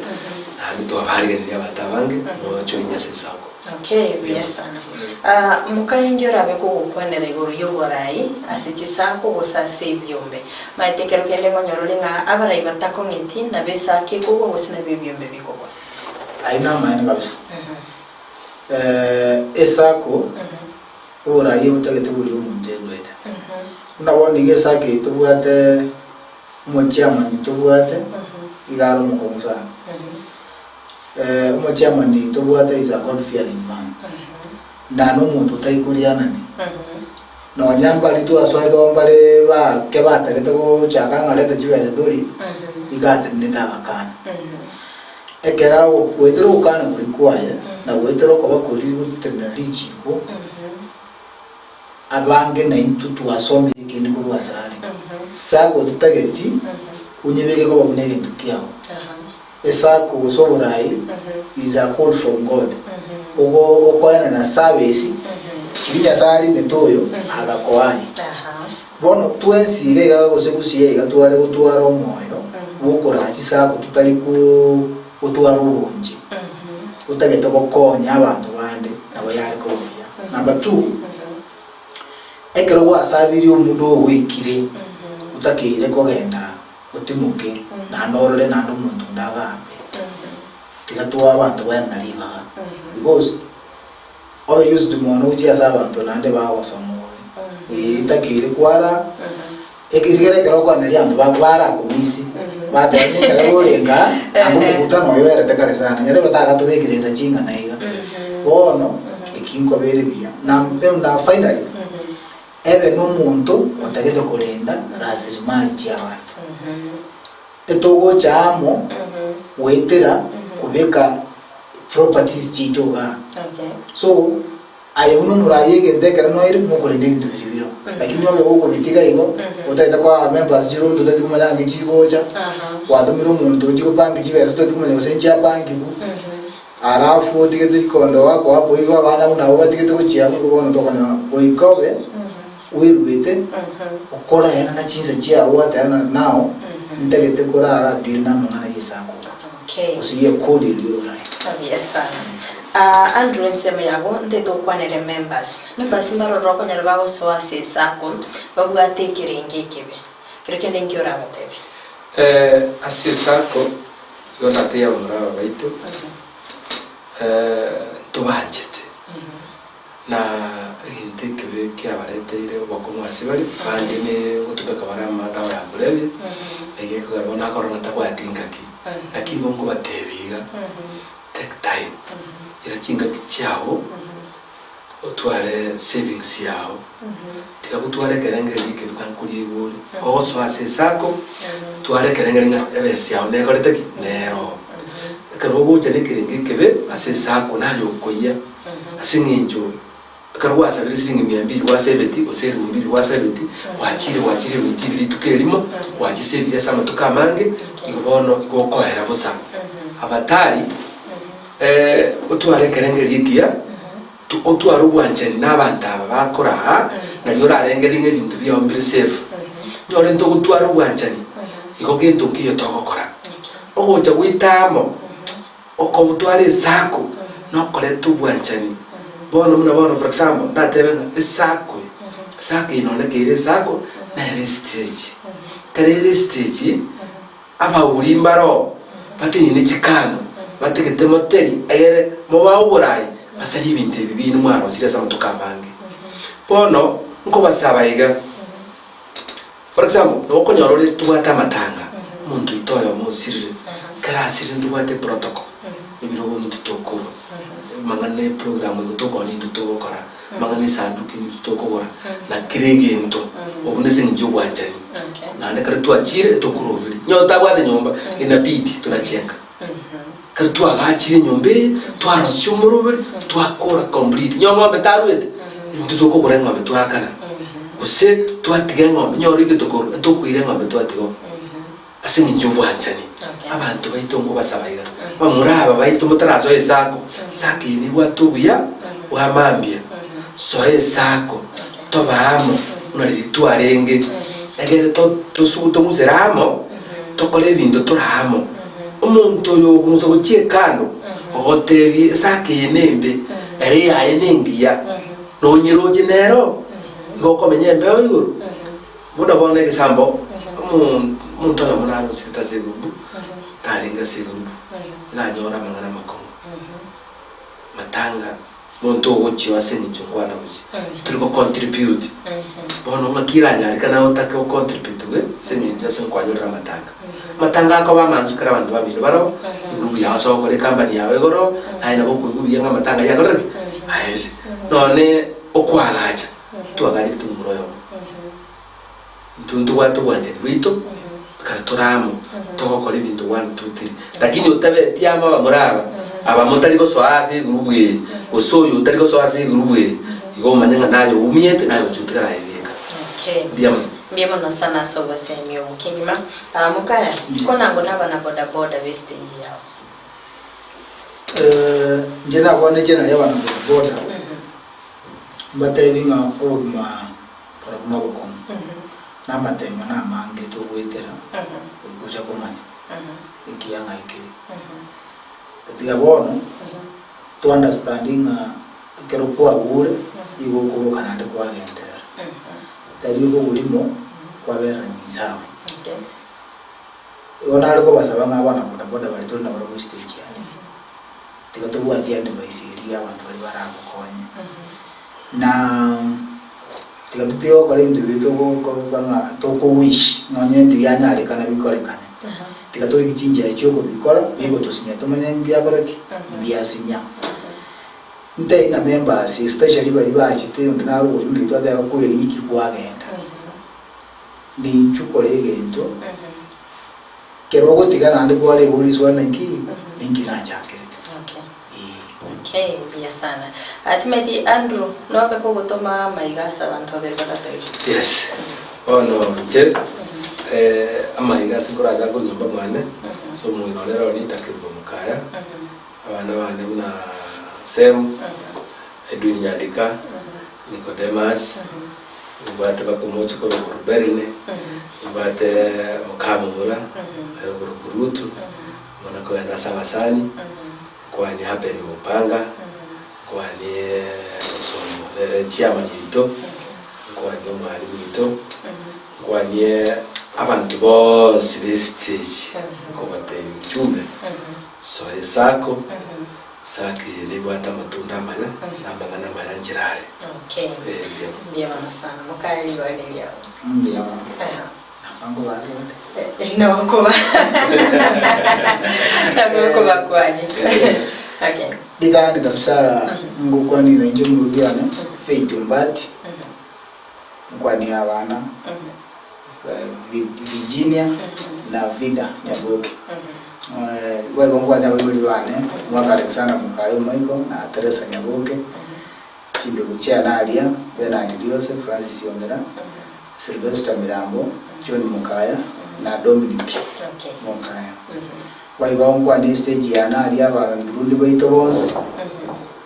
naende twabarigereria abanto abange nochoinia ase esako. Okay, buya sana. Ah, mokaengi orabe kogokwanera igoro y'oborai ase chisako gose ase ebiombe. Maete ekero kende ngonyora ore ng'a abarai batakong'eti nabo esako ekogwa gose nabo ebiombe bikogwa. Ayio namaene kabisa. Esako oborai obotagete boria omonto erwete. Buna bono iga esako eye tobwate omochairman tobwate iga are omokong'u sana. Omochairman ntobwate is a God fearing man, na nomonto otari korianani. Nonya mbare twasoete oo mbare bake batagete gochaka ng'a reta chibesa tori, iga atenenete agakana. Ekero ago goetera ogokana koria kwaye, na goetera okoba koria gotenena richiko, abange naintwe twasomire ekende korwa asare. Sacco totageti onyebeke koba buna egento kiao. Esacco gose oborai is a call from God. Ogo okoenana service chiria Nyasaye arimete oyo agakoa aye. Bono twensi iga iga gose gusii iga tware gotwara omoyo bwokoraa chisacco totari ko gotwara obonche. Otagete gokonya abanto bande nabo yare koba buya. Number two, ekero gwasabirie omuda ogoikire otakeire kogenda Otimoke, naende orore naende omonto onde agambe. Tiga toe abanto baenana ribaga. Because obe used mono gochia ase abanto naende bagosoma ore. Ee, etakeire kwara rigera ekero okoeneria abanto bako barakomisi, bateba onye ekero orenge aa, anga omokutano oyo oerete kare sana, nyarebe tagatobekire insa ching'ana iga. Bono, eki nkobere buya. Na na finally. Ebe nomonto otagete korenda rasilimali chi'abanto. Etogocha amo goetera kobeka properties chiaito igaa. So, aye buna omoraia egento ekero noire nokorenda ebinto biria biro. Lakini obe gokobitiga igo, otagete koa members chiroom totageti komanya ng'aki chigocha, gwatomire omonto ochie gopanga chibesa otageti komanya gose nchiapangigwe. Alafu otigete chikondo goakwa boigo abana buna abwo batigete gochia amo bono tokonyora goika obe bweruete okoraenana chinsa chiao gwateba ng'a now ntagete korara deal namang'ana y'esankuru Okay. gose y'ekodi eria orae. Buya sana. Ah, Andrew ensemo yago ntete okwanere members. Members mbaroro okonyora bagosoa ase esacco babwate ekerengo ekebe. Kero kende nki orabatebie? Eh, ase esacco Igo natebia abamura aba baito, ntobanchete, na egento ekebe kiabareteire obokong'u ase bare, abande ne ngotumeka bare amadawa ya kulevya, na iga ekogera bono akorora ng'a tabwati ngaki. Naki igo nkobatebia iga, take time, ira chingaki chiago, otware savings yao, tiga gotwara ekerengererio ekebe ng'a nkoria igo ore, ogosoa ase esacco, twara ekerengererio ng'a ebesa yao nekorete ki? Nero oo. Ekero ogocha na ekerengo ekebe ase esacco naye okoyia ase eng'encho ekero gwasabire siringi mia mbiri gwasebeti gose elfu mbiri gwasebeti, gwachire gwachire goitire rituko erimo, gwachisebire ase amatuko amange, igo bono igo okoera bosa. Abatari. Otware ekerengerio ekiya, otware obwanchani nabanto aba bakore aa, nario orarengererie ng'a ebinto biao mbire safe. Nyore ntogotwara obwanchani, igo gento nkeiyo togokora. Ogocha goita amo, okobotwara esako, nokoreta obwanchani. Bono buna bono for example, ndatebe ng'a esako eye, esako eye nonye keire esako, nere estage. Ekero ere estage. Abauri mbaroo batenine chikando, bategete moteri egere mobae oboraai basarie ebinto ebi biaino mwarosirie ase amatuko amange. Bono nkobasaba iga, for example, nabo okonyora ore tobwate amatanga, omonto oito oyomo osirire, ekero asirire ntobwate eprotocol, ebirogo intwe tokorwa, amang'ana eprogram igo tokora nintwe togokora, amang'ana esanduki nintwe tokogora, na kera egento, obwo nase eng'encho ya obwanchani. Naende ekero twachire etokoroberi, onye otabwate nyomba, inabidi tunachenga. Ekero twagachire enyomba eye, twarosia omoroberi, twakora complete. Onye eng'ombe tarwete, intwe tokogora eng'ombe twaakana, gose twatiga eng'ombe, onye ore egetokoro, etokoira eng'ombe twatiga oo. Ase eng'encho y'obwanchani, abanto baito nkobasaba iga, bamura aba baito motarasoa esako, esako eye nebwate obuya bwa mambia, soa esako, tobe amo buna riria twarenge, egere to- tosu tong'usere amo, tokore ebinto tore amo. Omonto oyo okong'usa gochia ekando, ogotebia esako eye nembe, ere eyaye nengiya, nonyeroche nero, igo okomenya embeo igoro. Buna bono egesambo, omonto oyomo narosete ase egurubu, tarenge ase egurubu, iga anyore amang'ana amakong'u. Matanga, monto ogochia ase eng'encho nkwana gochia, tori go contribute. Bono ng'aki eranyarekane otake o contribute gwe ase eng'encho ase nkwanyorera amatanga. Amatanga akoba amansu ekero abanto bamino baroo, egroup yao ase ogokora ecompany yao igoro, aye nabo okoigwa buya ng'a amatanga ayio akorire ki? Aerire. Nonye okoagacha, twagachire tomura oyomo. Intwe ntobwate obwanchani bwaito, ekero tore amo, togokora ebinto one, two, three. Lakini otabeti amo abamura aba, aba motari gosoa ase egroup eye, gose oyo otari gosoa ase egroup eye, igo omanye ng'a naye oumiete, naye ogochia gotigara aye bweka. Okay. Mbuya mono. Mbuya mono sana ase obosemi obo kegima. Ah, mokaya, konango nabana bodaboda be stage yao. Eh, inche nakwane naria abana bodaboda, mbatebi ng'a obogima Barabwo nobokong'u, na amateemwa namange togoetera goika ocha komanya ekiya ng'ai kere. Tiga bono to understand ng'a ekero kwagure igo okoboka naende kwagenderera, tari okoborimo kwaberera inse abwo. Igo nare kobasaba ng'a abana bodaboda baria tore nabarabwo estage aria, tiga tobwatie advice eria abanto baria baragokonye. Na tiga totige gokora ebinto biria togokoba ng'a tokowish nonye tibianyarekana bikorekane. Tiga torigie chinchera chiokobikora bigotosinya tomanye mbiakora ki? Mbiasinya. Ntebie na members especially baria bachete onde nare ogochia buna twateba kweriki kwagenda. Ninchu kora egento kero ogotiga naende kwareba riswali naki ninki nachakerete. Okay, mbuya sana. Timothy Andrew, nobe kogotoma amaiga ase abanto babere batato iga. Yes, bono inche amaiga ase nkoracha korwa nyomba mwane, ase omong'ina one Leonida Kerubo Mokaya, abana bane buna Sem, Edwin Nyandika, Nicodemus, nimbwate baka omochokoro okorwa Berine, nimbwate mokamomura, ere okorokwa Rutu, Buna kogenda ase abasani, nkwanie Abeli Opanga, nkwanie Osongo nere chairman oito, nkwanie omwalimu oito, nkwanie abanto bonsi be stage nkobatebia ujumbe, soa esacco, esacco eye nebwate amatunda amaya na amang'ana amaya nchera are. Okay. Eh, mbuya mono. Mbuya mono sana. Mokaye ribaga neriao. Mbuya mono. Aha. Ritang'ani kabisa ngokwanera inche omorubi one Faith Ombati, nkwanie abana Virginia na Vida Nyaboke. Boigo nkwanie abaibori bane, Mwaka Alexander Mokaye Omoiko na Teresa Nyaboke, chindugu chiane aria Bernard Riose, Francis Ongera. Sylvester Mirambo, John Mokaya, na Dominic Mokaya. Boigo nkwane estage yane aria abarundi baito bonsi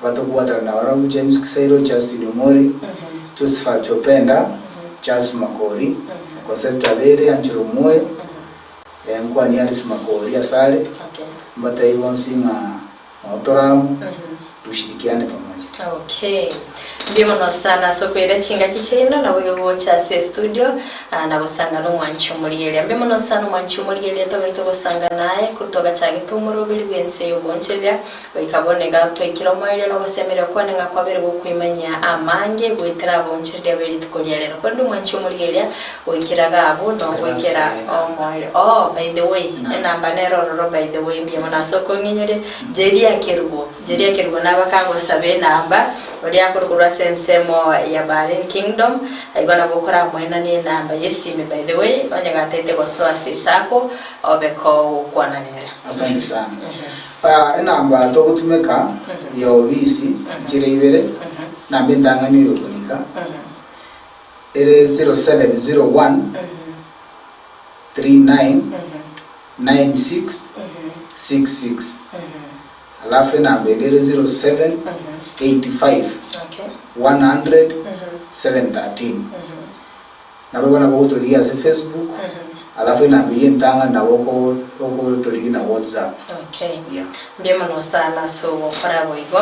batokobwatana nabarabwo, James Kisairo, Justin Omori, Josephat Openda, Charles Makori, Concepta Bere, Angela Omoyo, nkwanie Alice Makori asare, mbatebie bonsi ng'a Nao tore amo, tushirikiane pamoja. Okay. Mbuya mono sana ase okoira chingaki chiaino naboigo gocha ase estudio ah, na gosanga na omwanchi omorigereria. Mbuya mono sana omwanchi omorigereria tobere togosanga naye korwa twagachagete omoroberi bw'ense y'ogoonchoreria goika bono iga twaikire omoerio na ogosemeria kwane ng'a kwabere gokoimanyia amange goetera abaonchoreria be rituko ria rero. Korende omwanchi omorigereria goikera iga abwo nogoikera omoerio. Oh, by the way, enamba nere ororo by the way mbuya mono ase okong'inyoria. Jeria Kerubo, Jeria Kerubo nabakagosaba enamba, oria akorwa korwa ase ensemo ya Bahrain Kingdom, igo nabo okoramoenanie enamba y'esimi by the way, onye gatete gosoa ase esako, obe kogokwana nere. Asante sana. Ah, enamba togotumeka ya obisi chire ibere, namba entang'ani oyokorika ere 0701 39 9666 alafu enamba ende ere 0785 100 713 nabo igo nabo ogotorigia ase Facebook alafu enamba eyio entang'ani nabo oko ogotorigia na WhatsApp Okay. yeah. Mbuya mono sana ase ogokora boigo,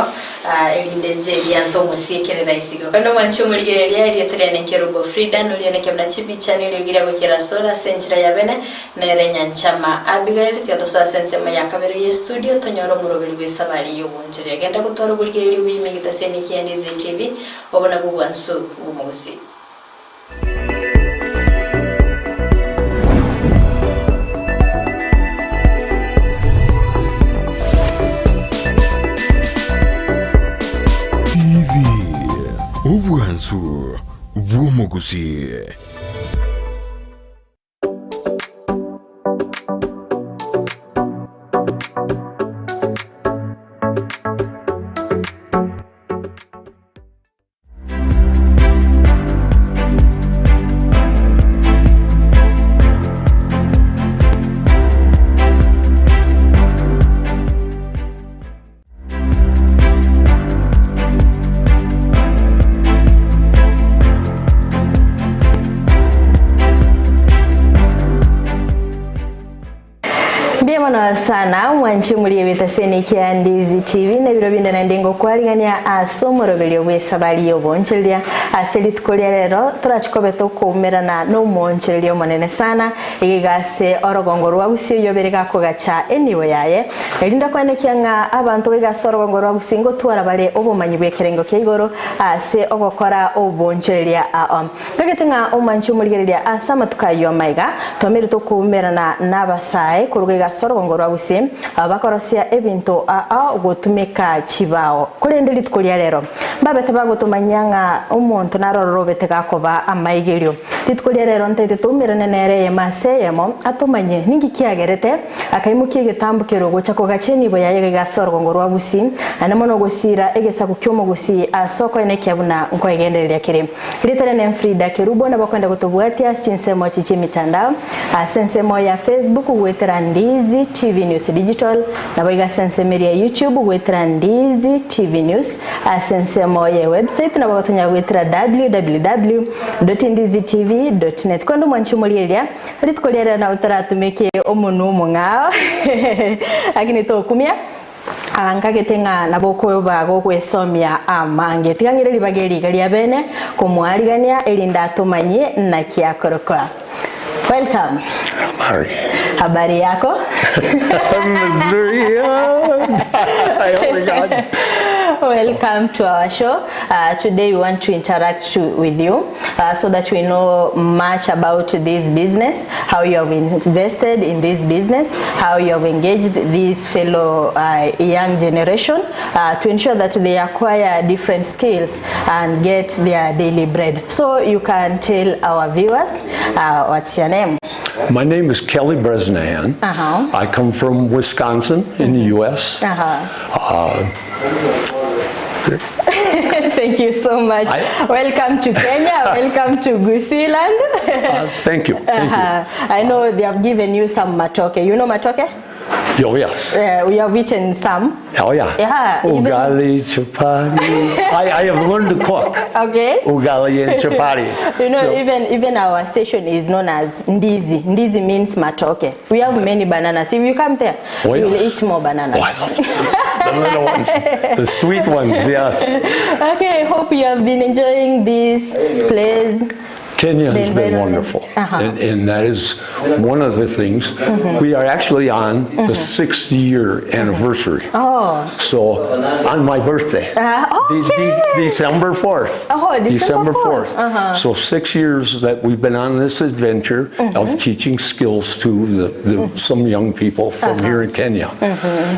ah, erinde inche eria ntomosiekerera isiko. Korende omwanche omorigereria, erieta riane Nkerubo Frida, noria neke buna chibicha neriogi ria goikera asore ase enchera ya bene, Nere nyanchama Abigaili, tiga tosoe ase ensemo ya kabere y'estudio tonyore omoroberi bw'esabari y'obonchoreria. Genda gotwara oborigereria obuya ime egetaseni kia Ndizi TV, obo nabwo obwansu bw'omogusii. Obwansu bw'omogusii. Mbuya mono sana mwanche muri ebitaseni kia Ndizi TV na ebiro binde naende ngokwarigania ase omoroberio bw'esabari y'oboonchereria ase rituko ria rero torachikobe tokoumerana na omoonchereria omonene sana iga ase orogongo rwa Gusii oyio obere gakogacha enibo yaye Erinde koenekia ng'a abanto goika ase orogongo rwa gusii ngotwara bare obomanyi bw'ekerengo kia igoro ase ogokora oboonchoreria ao. Ngagete ng'a omwanchi omorigereria ase amatuko ayio amaiga, twamerete tokoumerana n'abasae korwa goika ase orogongo rwa gusii, abwo bakorosia ebinto ao gotumeka chibao. Korende rituko ria rero, mbabete bagotomanyia ng'a omonto naro ororo obete gakoba amaigerio. Rituko ria rero ntaete toumerane nere eyemo ase eyemo, atomanyie ninki kiagerete Akaimokia egetambo keria ogocha kogacha enibo yaye gaiga ase orogongo rwa Gusii, naende mono ogosiira egesaku ki'omogusii ase okoenekia buna nkoegendereria kere. Erieta riane Frida Kerubo nabo okwenda gotobwatia ase chinsemo echi chi'emitandao, ase ensemo ya Facebook goetera Ndizi TV News Digital, naboigo ase ensemo eria ya YouTube goetera Ndizi TV News, ase ensemo ye website nabo gotonyara goetera www.ndizitv.net. Korende omwanchi omorieria, Rituko ria rero nabo toratumeke omonwa omong'ao, lakini tokumia, ah, nkagete ng'a nabo okoba gogwesomia amange. Tiga ng'ire ribaga eri iga ria bene komoarigania erinde atomanyie naki akorokwa. Welcome. Habari. Habari yako? Mzuri. Oh my God. Welcome to our show. Today we want to interact to, with you so that we know much about this business, how you have invested in this business, how you have engaged this fellow young generation to ensure that they acquire different skills and get their daily bread. So you can tell our viewers what's your name? My name is Kelly Bresnahan. I come from Wisconsin in the U.S. Thank you so much. Welcome to Kenya. Welcome to Gusiiland. Thank you. Thank you. I know they have given you some matoke. You know matoke? Oh, yes. We have eaten some. Oh, yeah. Yeah. Ugali, chapati. I have learned to cook. Okay. Ugali and chapati. You know, so. even our station is known as Ndizi. Ndizi means matoke. We have many bananas. If you come there, oh, yes. you will eat more bananas. Oh, I love the little ones. The sweet ones, yes. Okay, I hope you have been enjoying this place. Kenya has been wonderful, and that is one of the things. We are actually on the 6th year anniversary. Oh. So on my birthday, Okay. December 4th. Oh, December December 4th. 4th. So 6 years that we've been on this adventure of teaching skills to some young people from here in Kenya.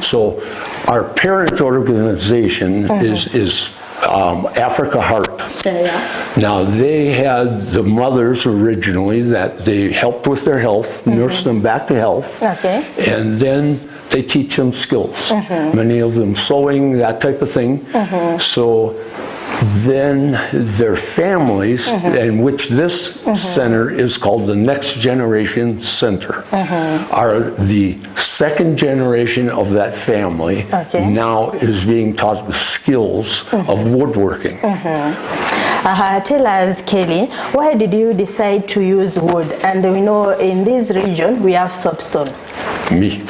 So our parent organization is Africa Heart. Yeah. Now, they had the mothers originally that they helped with their health, nursed them back to health. And then they teach them skills. Many of them sewing, that type of thing. So then their families, in which this center is called the Next Generation Center, are the second generation of that family now is being taught the skills of woodworking. Tell us, Kelly, why did you decide to use wood? And we know in this region we have soapstone. Me.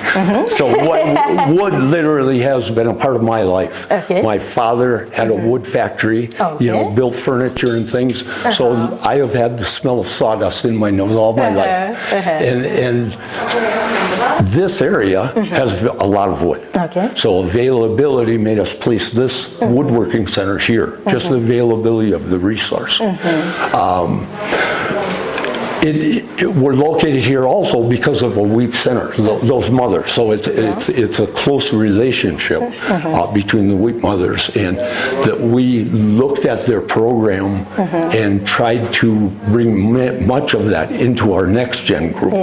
So what, wood literally has been a part of my life. My father had a wood factory, built furniture and things. So I have had the smell of sawdust in my nose all my life. And this area has a lot of wood. So availability made us place this woodworking center here, just the availability of the resource. It, it, we're located here also because of a WEAP center, those mothers. So it's, it's, it's a close relationship between the WEAP mothers, and that we looked at their program and tried to bring much of that into our NextGen group.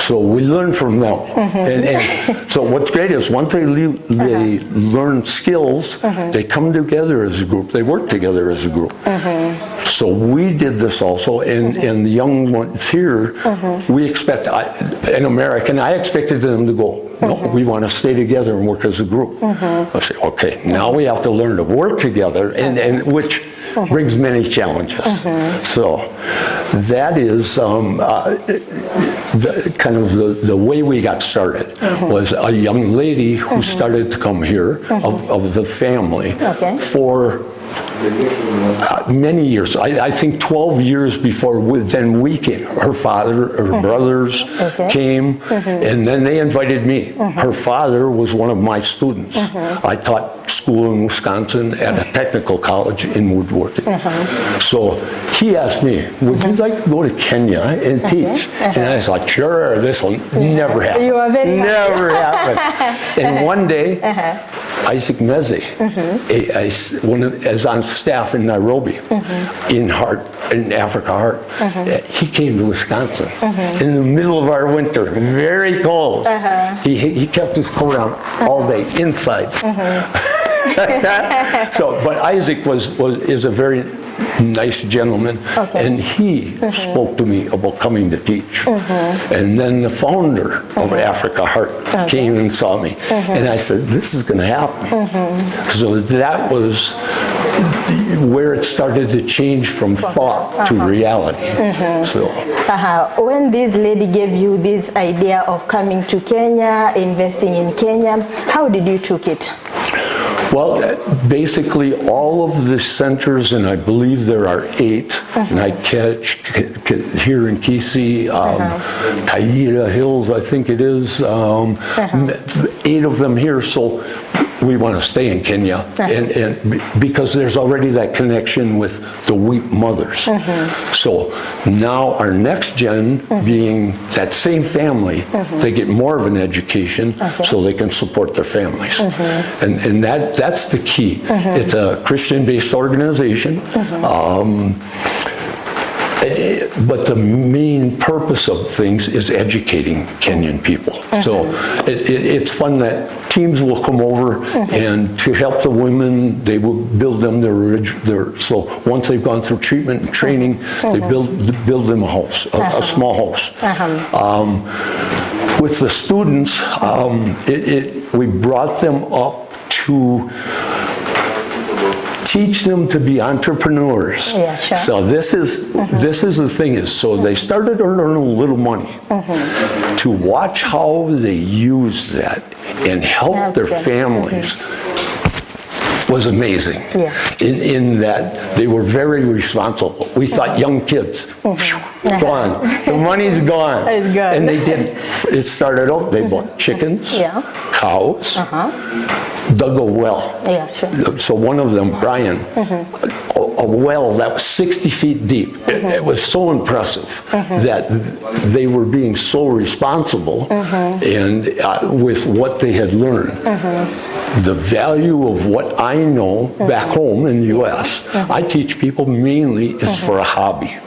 So we learn from them. And so what's great is once they, they learn skills, they come together as a group, they work together as a group. So we did this also, and the young ones here, we expect, an American, I expected them to go, no, we want to stay together and work as a group. I say, okay, now we have to learn to work together, and which brings many challenges. So that is the, kind of the way we got started, was a young lady who started to come here of the family for many years. I think 12 years before then we came. Her father, her brothers came, and then they invited me. Her father was one of my students. I taught school in Wisconsin at a technical college in woodworking. So he asked me, would you like to go to Kenya and teach? And I was like, sure, this will never happen. You are very happy. Never happen. And one day, Isaac Meze, one of, as on staff in Nairobi, in Heart, in Africa Heart, he came to Wisconsin in the middle of our winter, very cold. He kept his coat on all day inside. So, but Isaac is a very nice gentleman, and he spoke to me about coming to teach. And then the founder of Africa Heart came and saw me, and I said, this is going to happen. So that was where it started to change from thought to reality. So. When this lady gave you this idea of coming to Kenya, investing in Kenya, how did you took it? Well, basically all of the centers, and I believe there are 8, and I catch here in Kisii, Taita Hills, I think it is, 8 of them here. So we want to stay in Kenya, and because there's already that connection with the WEAP mothers. So now our next gen, being that same family, they get more of an education so they can support their families. And that's the key. It's a Christian-based organization. But the main purpose of things is educating Kenyan people. So it's fun that teams will come over and to help the women, they will build them their, so once they've gone through treatment and training, they build them a house, a small house. With the students, we brought them up to teach them to be entrepreneurs. Yeah, sure. So this is the thing is, so they started earning a little money. To watch how they use that and help their families was amazing. In that they were very responsible. We thought young kids, phew, gone. The money's gone. It's gone. And they did. It started out, they bought chickens, cows, dug a well. Yeah, sure. So one of them, Brian, a well that was 60 feet deep. It was so impressive that they were being so responsible and with what they had learned. The value of what I know back home in the U.S., I teach people mainly is for a hobby.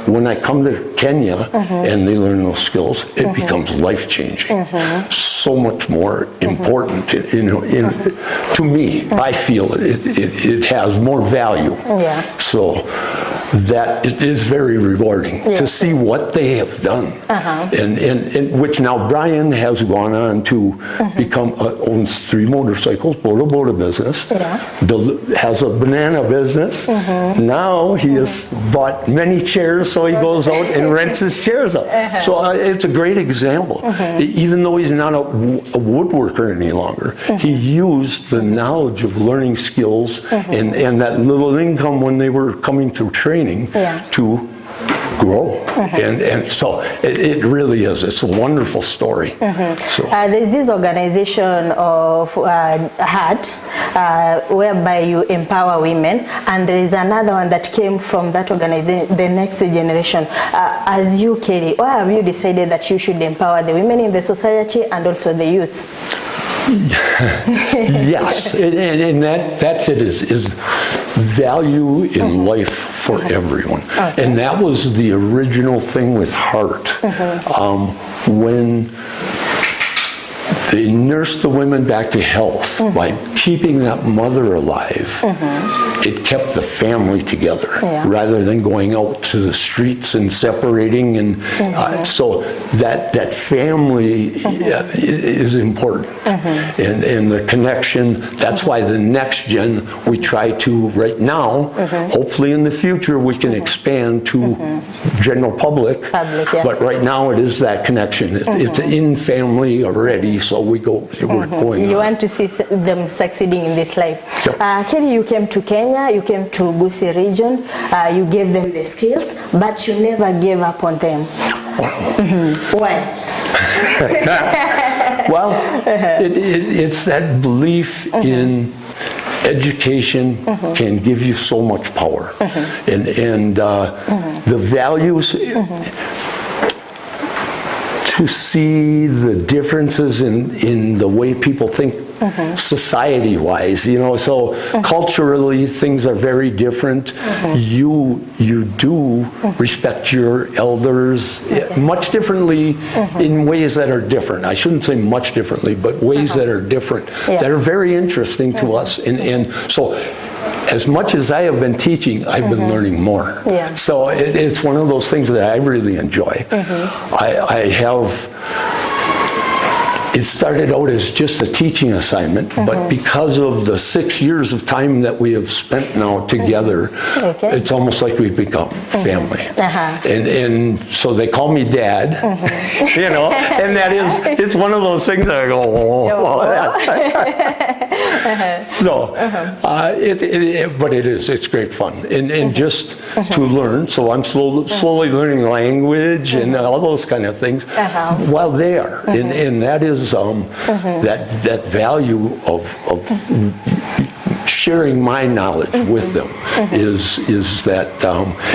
When I come to Kenya and they learn those skills, it becomes life-changing. So much more important, to me, I feel it has more value. So that it is very rewarding to see what they have done. And which now Brian has gone on to become, owns 3 motorcycles, boda boda business, has a banana business. Now he has bought many chairs, so he goes out and rents his chairs up. So it's a great example. Even though he's not a woodworker any longer, he used the knowledge of learning skills and that little income when they were coming through training to grow. And, and so it, it really is. It's a wonderful story. So. There's this organization of HEART whereby you empower women, and there is another one that came from that organization, the next generation. As you, Kelly, why have you decided that you should empower the women in the society and also the youth? Yes, and, and, and that, that's it, is, is value in life for everyone. And that was the original thing with HEART. When they nursed the women back to health by keeping that mother alive, it kept the family together rather than going out to the streets and separating. And so that, that family is important. And, and the connection, that's why the next gen, we try to, right now, hopefully in the future, we can expand to general public. Public, yeah. But right now, it is that connection. It's in family already, so we go, we're going You on. want to see them succeeding in this life. Yep. Kelly, you came to Kenya, you came to Gusii region, you gave them the skills, but you never gave up on them. Why? Well, it's that belief in education can give you so much power. And, and the values, to see the differences in, in the way people think society-wise, you know, so culturally things are very different. You, you do respect your elders much differently in ways that are different. I shouldn't say much differently, but ways that are different, that are very interesting to us. And, and so as much as I have been teaching, I've been learning more. So it's one of those things that I really enjoy. I have, it started out as just a teaching assignment, but because of the 6 years of time that we have spent now together, it's almost like we've become family. And, and so they call me dad, you know, and that is, it's one of those things that I go, oh. So, but it is, it's great fun. And, and just to learn, so I'm slowly learning language and all those kind of things while they are. And, and that is that, that value of, of sharing my knowledge with them is, is that,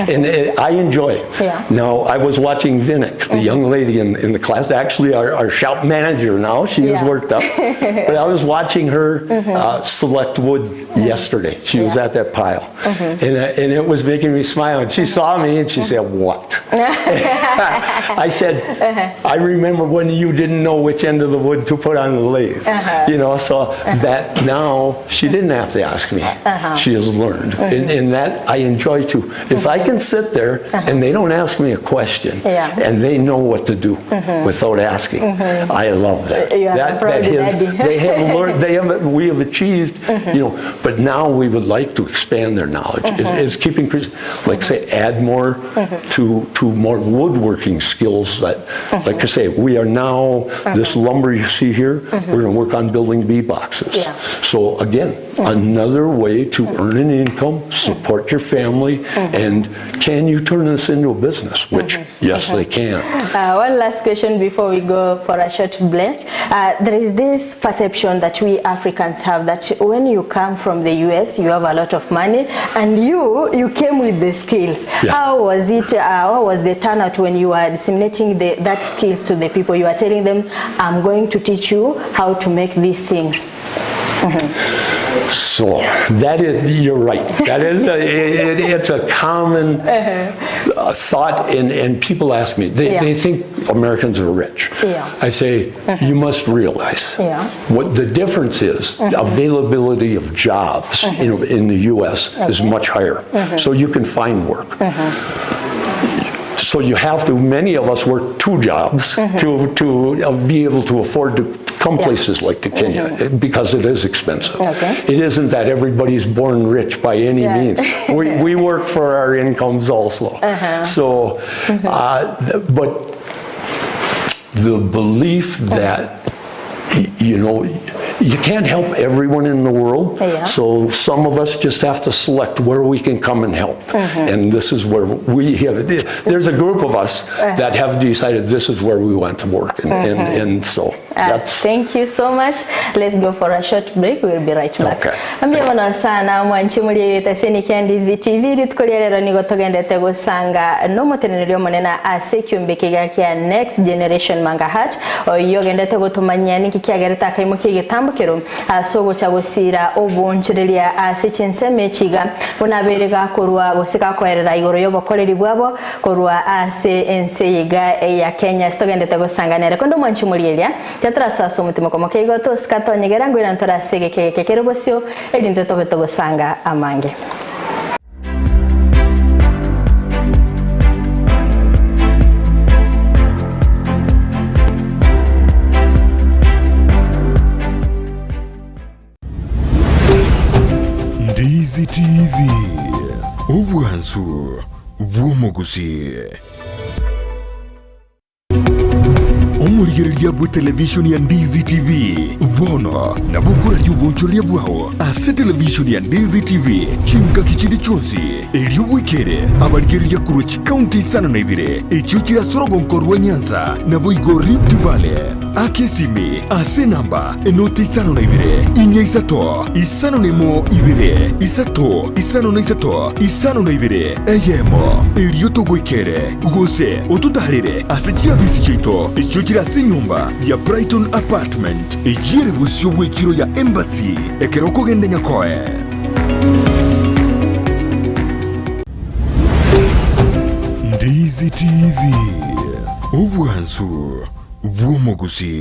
and I enjoy it. Now, I was watching Vinnick, the young lady in, in the class, actually our, our shop manager now, she has worked up, but I was watching her select wood yesterday. She was at that pile, and, and it was making me smile, and she saw me and she said, what? I said, I remember when you didn't know which end of the wood to put on the lathe. You know, so that now she didn't have to ask me. She has learned. And, and that I enjoy too. If I can sit there and they don't ask me a question and they know what to do without asking, I love that. You are That, proud that is, daddy. they have learned, they have, we have achieved, you know, but now we would like to expand their knowledge. It's keeping, like say, add more to, to more woodworking skills that, like I say, we are now, this lumber you see here, we're gonna work on building bee boxes. So again, another way to earn an income, support your family, and can you turn this into a business? Which, yes, they can. One last question before we go for a short break. There is this perception that we Africans have that when you come from the US, you have a lot of money, and you, you came with the skills. How was it, what was the turnout when you were disseminating the, that skills to the people? You are telling them, I'm going to teach you how to make these things. So that is, you're right. That is, a, it's a common thought, and, and people ask me, they, they think Americans are rich. I say, you must realize what the difference is. Availability of jobs in, in the U.S. is much higher. So you can find work. So you have to, many of us work 2 jobs to, to be able to afford to come places like to Kenya because it is expensive. It isn't that everybody's born rich by any means. We, we work for our incomes also. So, but the belief that, you know, You can't help everyone in the world, Yeah. so some of us just have to select where we can come and help. And this is where we have, there's a group of us that have decided this is where we want to work. And, and, and so that's. Thank you so much. Let's go for a short break. We'll be right back. Okay. Ambia mono sana mwanchi muri etaseni kia Ndizi TV rituko ria rero nigo togendete gusanga nomoteneneri omonene ase ekiombe kiga kia Next Generation Mangahat oyo ogendete gotumanyia niki kiagerete akaimokia egetambokero ase ogocha gosira obonchereria ase chinsemo echiga buna abere gakorwa gose gakoerera igoro y'obokoreri bwabo korwa ase ense iga eya Kenya togendete gosanga nere kondo mwanchi muri eria tiatorasasa omotima komoke igo tosika tonyegera ngoira ntorase egeke kere bosio erinde tobe togosanga amange. Ndizi TV, obwansu bw'omogusi. Omorigereria bwe televishoni ya Ndizi TV bono nabo okoraria obonchoreria bwao ase televishoni ya Ndizi TV chingaki chinde chionsi erio bwekere abarigereria korwa chikaunti isano na ibere echio chire ase orogonko rwa Nyanza naboigo Rift Valley. Aka esimi ase enamba enoti isano na ibere inya isato isano na emo ibere isato isano na isato isano na ibere eyemo erio togoikere gose ototarere ase chiabisi chiaito echio chire ase enyomba ya Brighton Apartment eyio ere bosio bw'echiro ya Embassy ekero okogenda Nyakoe. Ndizi TV, obwansu bw'omogusi.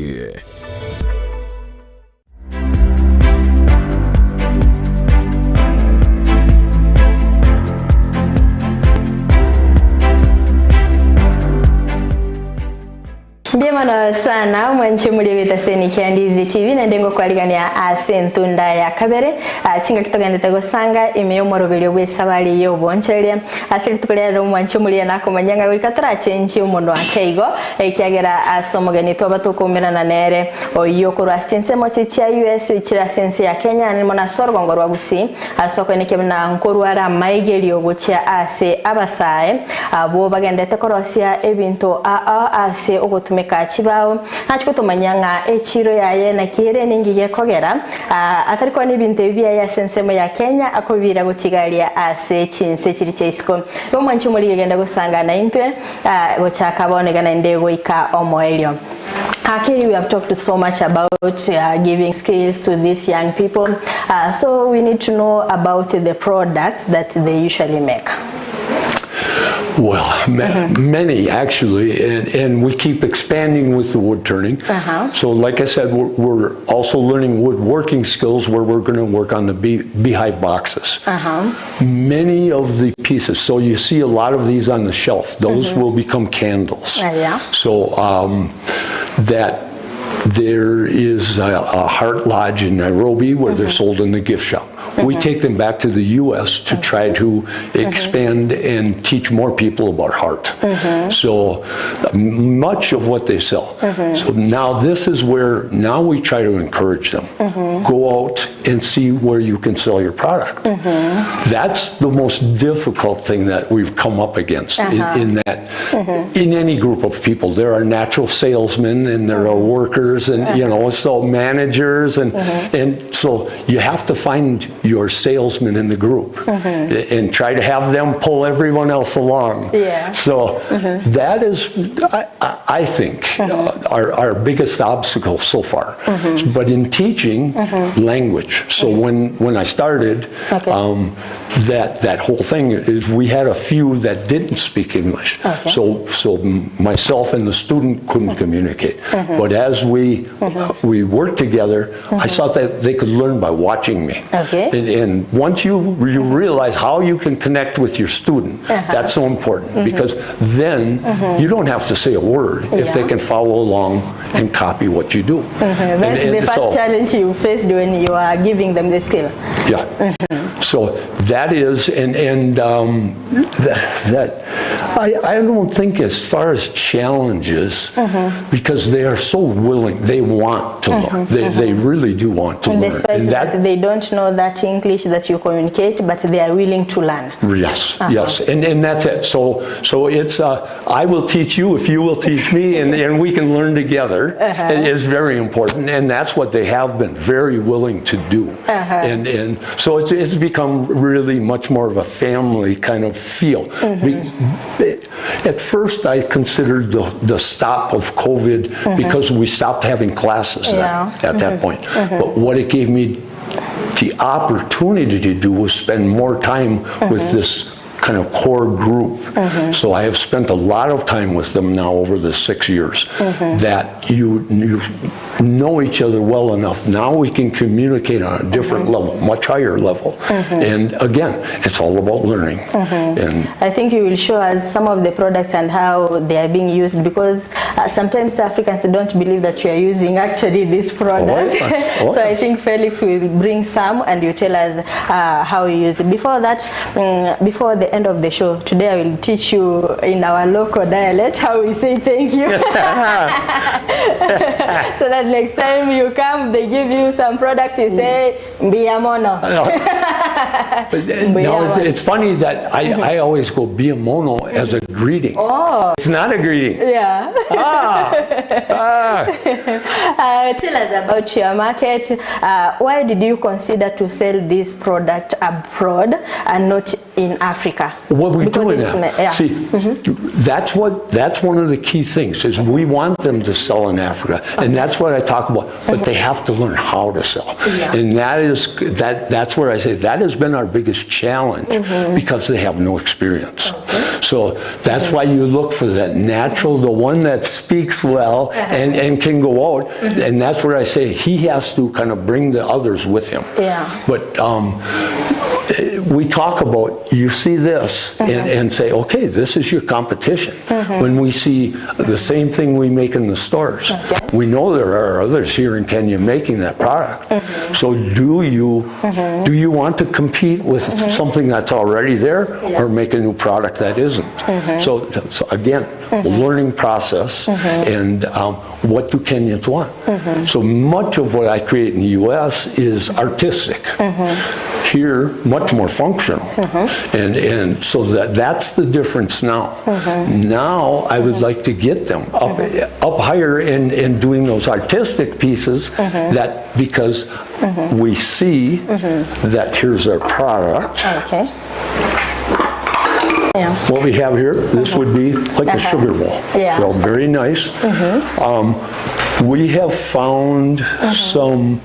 Mbuya mono sana mwanche muri betaseni kia Ndizi TV naende ngokwarigania ase entunda ya kabere ah, chingaki togendete gosanga ime y'omoroberio bw'esabari y'obonchereria ase rituko ria rero mwanche muri nakomanya ng'a goika torachenchie omonwa ake igo ekiagera ase omogeni twaba tokoumerana nere oyio korwa ase chinsemo chi chia US chire ase ense ya Kenya naende mono ase orogongo rwa Gusii ase okoenekia buna nkorware amaigerio gochia ase abasae abwo bagendete korosia ebinto aa ase ogotumeka chibao nachi gotomanya ng'a echiro yaye naki ere ninki gekogera atari koa nebinto ebi biaye ase ensemo ya Kenya akobira gochigaria ase chinse chiri chia isiko. Igo mwanche omorige genda gosanga naintwe gochaka bono iga naende goika omoerio. Akili, we have talked so much about giving skills to these young people. So we need to know about the products that they usually make. Well, many actually, and we keep expanding with the woodturning. So like I said, we're also learning woodworking skills where we're going to work on the beehive boxes. Many of the pieces, so you see a lot of these on the shelf, those will become candles. Yeah. So that there is a Heart Lodge in Nairobi where they're sold in the gift shop. We take them back to the U.S. to try to expand and teach more people about heart. So much of what they sell. So now this is where now we try to encourage them. Go out and see where you can sell your product. That's the most difficult thing that we've come up against in that in any group of people, there are natural salesmen and there are workers and so managers and so you have to find your salesman in the group and try to have them pull everyone else along. So that is, I think, our biggest obstacle so far. But in teaching language, so when I started, that whole thing is we had a few that didn't speak English. So myself and the student couldn't communicate. But as we worked together, I saw that they could learn by watching me. And once you realize how you can connect with your student, that's so important because then you don't have to say a word if they can follow along and copy what you do. That's the first challenge you faced when you are giving them the skill. Yeah. So that is, and that I, I don't think as far as challenges, Mm-hmm. because they are so willing, they want to learn. They, they really do want to learn. Mm-hmm. Despite And that, they don't know that English that you communicate, but they are willing to learn. Yes, Uh-huh. yes, and, and that's it. So, so it's, I will teach you if you will teach me, and, and we can learn together. Uh-huh. It is very important, and that's what they have been very willing to do. Uh-huh. And, and so it's, it's become really much more of a family kind of feel. Mm-hmm. We- at first, I considered the, the stop of COVID because we stopped having classes then, Mm-hmm. Yeah. at that point. But what it gave me the opportunity to do was spend more time with this kind of core group. So I have spent a lot of time with them now over the 6 years that you, you know each other well enough. Now we can communicate on a different level, much higher level. And again, it's all about learning. And I think you will show us some of the products and how they are being used because sometimes Africans don't believe that you are using actually this product. Oh, yes. Oh, so I yes. think Felix will bring some and you tell us how you use it. Before that, before the end of the show, today I will teach you in our local dialect how we say thank you. so that next time you come, they give you some products, you say, Mbiamono. But, no, it's, it's funny that I, I always go Biamono as a greeting. Oh. It's not a greeting. Yeah. Ah. Tell us about your market. Why did you consider to sell this product abroad and not in Africa? What we Because do it's now. yeah. See, that's what that's one of the key things is we want them to sell in Africa, and that's what I talk about. But they have to learn how to sell, Yeah. and that is that that's where I say that has been our biggest challenge because they have no experience. So that's why you look for that natural, the one that speaks well and, and can go out, and that's where I say he has to kind of bring the others with him. Yeah. But we talk about, you see this and, and say, okay, this is your competition. When we see the same thing we make in the stores, we know there are others here in Kenya making that product. So do you do you want to compete with something that's already there or make a new product that isn't? So, so again, learning process and what do Kenyans want? So much of what I create in the US is artistic. Here, much more functional. And, and so that, that's the difference now. Now, I would like to get them up, up higher in, in doing those artistic pieces that because we see that here's our product. Okay. Yeah. What we have here, this would be like a sugar bowl. Yeah. So very nice. We have found some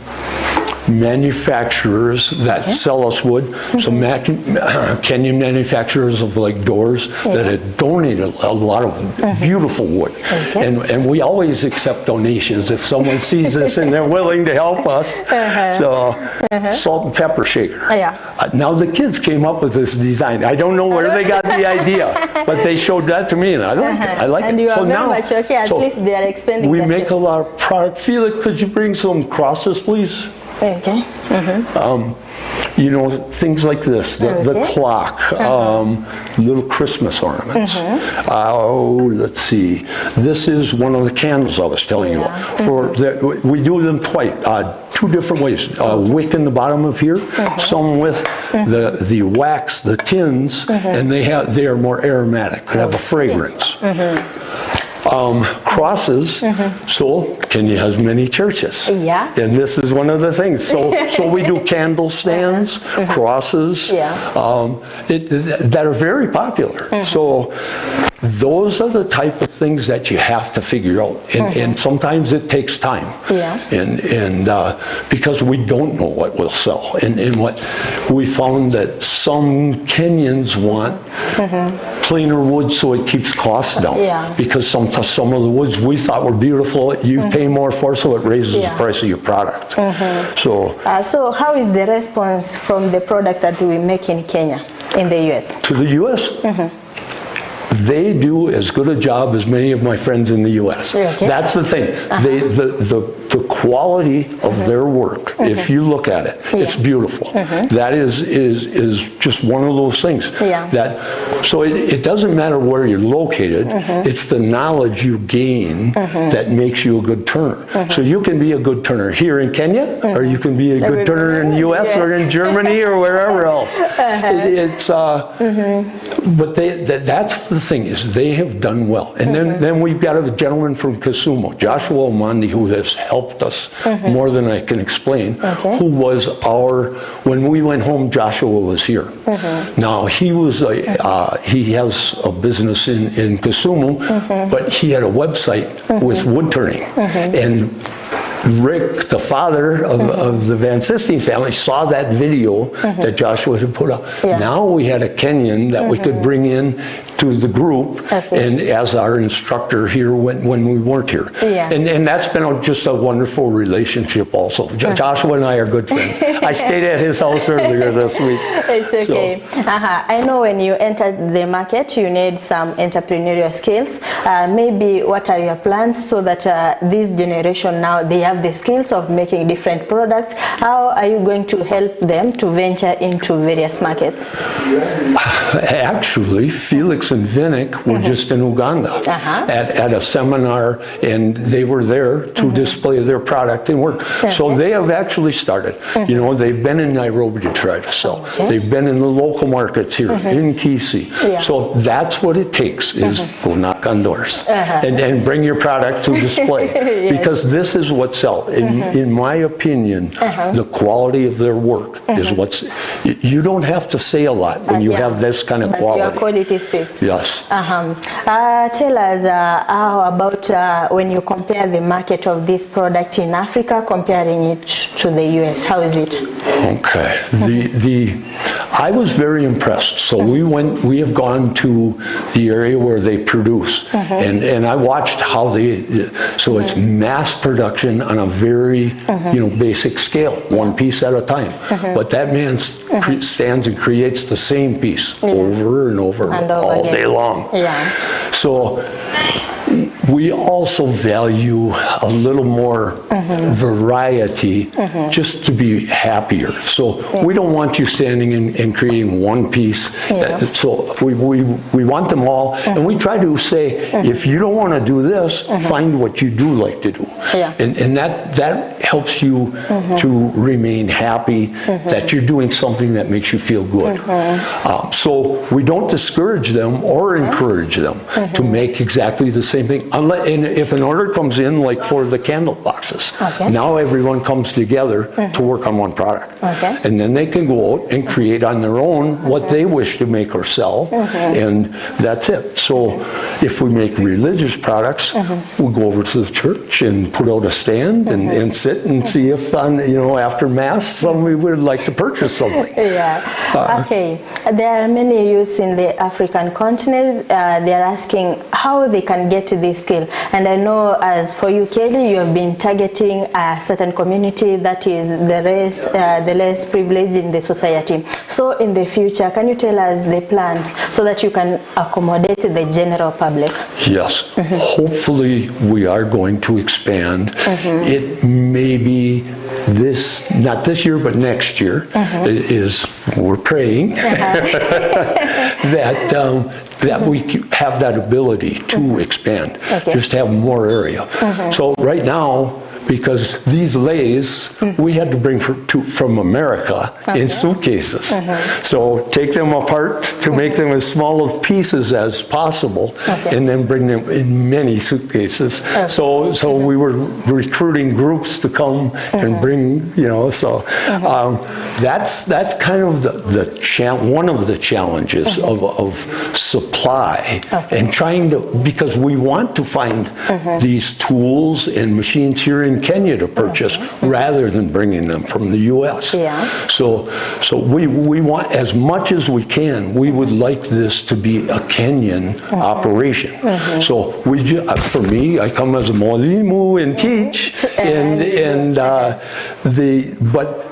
manufacturers that sell us wood, some Kenyan manufacturers of like doors that had donated a lot of beautiful wood. And, and we always accept donations if someone sees this and they're willing to help us. So, salt and pepper shaker. Yeah. Now the kids came up with this design. I don't know where they got the idea, but they showed that to me and I like it. I like And it. you are so very now, much okay. At so least they are expanding We their make a skills. lot of product. Felix, could you bring some crosses, please? Okay. You know, things like this, the, the Okay. clock, little Christmas ornaments. Oh, let's see. This is one of the candles I was telling you about. For the, we do them twice, two different ways. A wick in the bottom of here, some with the the wax, the tins, and they have they are more aromatic. They have a fragrance. Crosses, so Kenya has many churches. Yeah. And this is one of the things. So, so we do candle stands, crosses, Yeah. that are very popular. So those are the type of things that you have to figure out. And, and sometimes it takes time. Yeah. And because we don't know what will sell. And what we found that some Kenyans want plainer wood so it keeps costs down. Yeah. Because some of the woods we thought were beautiful, you pay more for, so it raises Yeah. the price of your product. So So how is the response from the product that we make in Kenya, in the US? to the US, They do as good a job as many of my friends in the US. Okay. That's the thing. They, the, the, the quality of their work, if you look at it, it's beautiful. That is, is, is just one of those things. Yeah. That, so it, it doesn't matter where you're located, it's the knowledge you gain that makes you a good turner. So you can be a good turner here in Kenya, or you can be a good turner in the US or in Germany or wherever else. It, it's, but they, that, that's the thing is they have done well. And then, then we've got a gentleman from Kisumu, Joshua Omondi, who has helped us more than I can explain, who was our, when we went home, Joshua was here. Now, he was a, he has a business in, in Kisumu, but he had a website with wood turning. And Rick, the father of, of the Van Sistine family, saw that video that Joshua had put up. Yeah. Now we had a Kenyan that we could bring in to the group Okay. and as our instructor here when, when we weren't here. Yeah. And, and that's been a, just a wonderful relationship also. Jo- Joshua and I are good friends. I stayed at his house earlier this week. It's So- okay. I know when you enter the market, you need some entrepreneurial skills. Maybe what are your plans so that this generation now, they have the skills of making different products. How are you going to help them to venture into various markets? Actually, Felix and Vinnick were just in Uganda at, at a seminar, and they were there to display their product and work. So they have actually started. You know, they've been in Nairobi to try to sell. They've been in the local markets here in Kisii. Yeah. So that's what it takes is go knock on doors and, and bring your product to display. Yes. Because this is what sells. In, in my opinion, the quality of their work is what's, you don't have to say a lot when you Yeah. have this kind of But quality. Your quality speaks. Yes. Tell us how about when you compare the market of this product in Africa, comparing it to the US, how is it? Okay. The, the, I was very impressed. So we went, we have gone to the area where they produce, and, and I watched how they, so it's mass production on a very, you know, basic scale, one piece at a time. But that man stands and creates the same piece over and over, And over all again. day long. Yeah. So we also value a little more variety just to be happier. So we don't want you standing and, and creating one piece. Yeah. So we, we, we want them all. And we try to say, if you don't want to do this, find what you do like to do. Yeah. And, and that, that helps you to remain happy that you're doing something that makes you feel good. So we don't discourage them or encourage them to make exactly the same thing. Unless, and if an order comes in, like for the candle boxes, Okay. now everyone comes together to work on one product. Okay. And then they can go out and create on their own what they wish to make or sell, and that's it. So if we make religious products, we'll go over to the church and put out a stand and, and sit and see if, on, you know, after Mass, somebody would like to purchase something. Yeah. Okay. There are many youths in the African continent. They are asking how they can get this skill. And I know, as for you, Kelly, you have been targeting a certain community that is the less, the less privileged in the society. So, in the future, can you tell us the plans so that you can accommodate the general public? Yes. Hopefully, we are going to expand. It may be this, not this year, but next year, is, we're praying that, that we have that ability to expand, Okay. just have more area. So right now, because these lathes, we had to bring from America in suitcases. So take them apart to make them as small of pieces as possible, Okay. and then bring them in many suitcases. So, so we were recruiting groups to come and bring, you know, so that's, that's kind of the, the one of the challenges of supply and trying to, because we want to find these tools and machines here in Kenya to purchase rather than bringing them from the US. Yeah. So, so we, we want, as much as we can, we would like this to be a Kenyan operation. So we, for me, I come as a mwalimu and teach, and, and the, but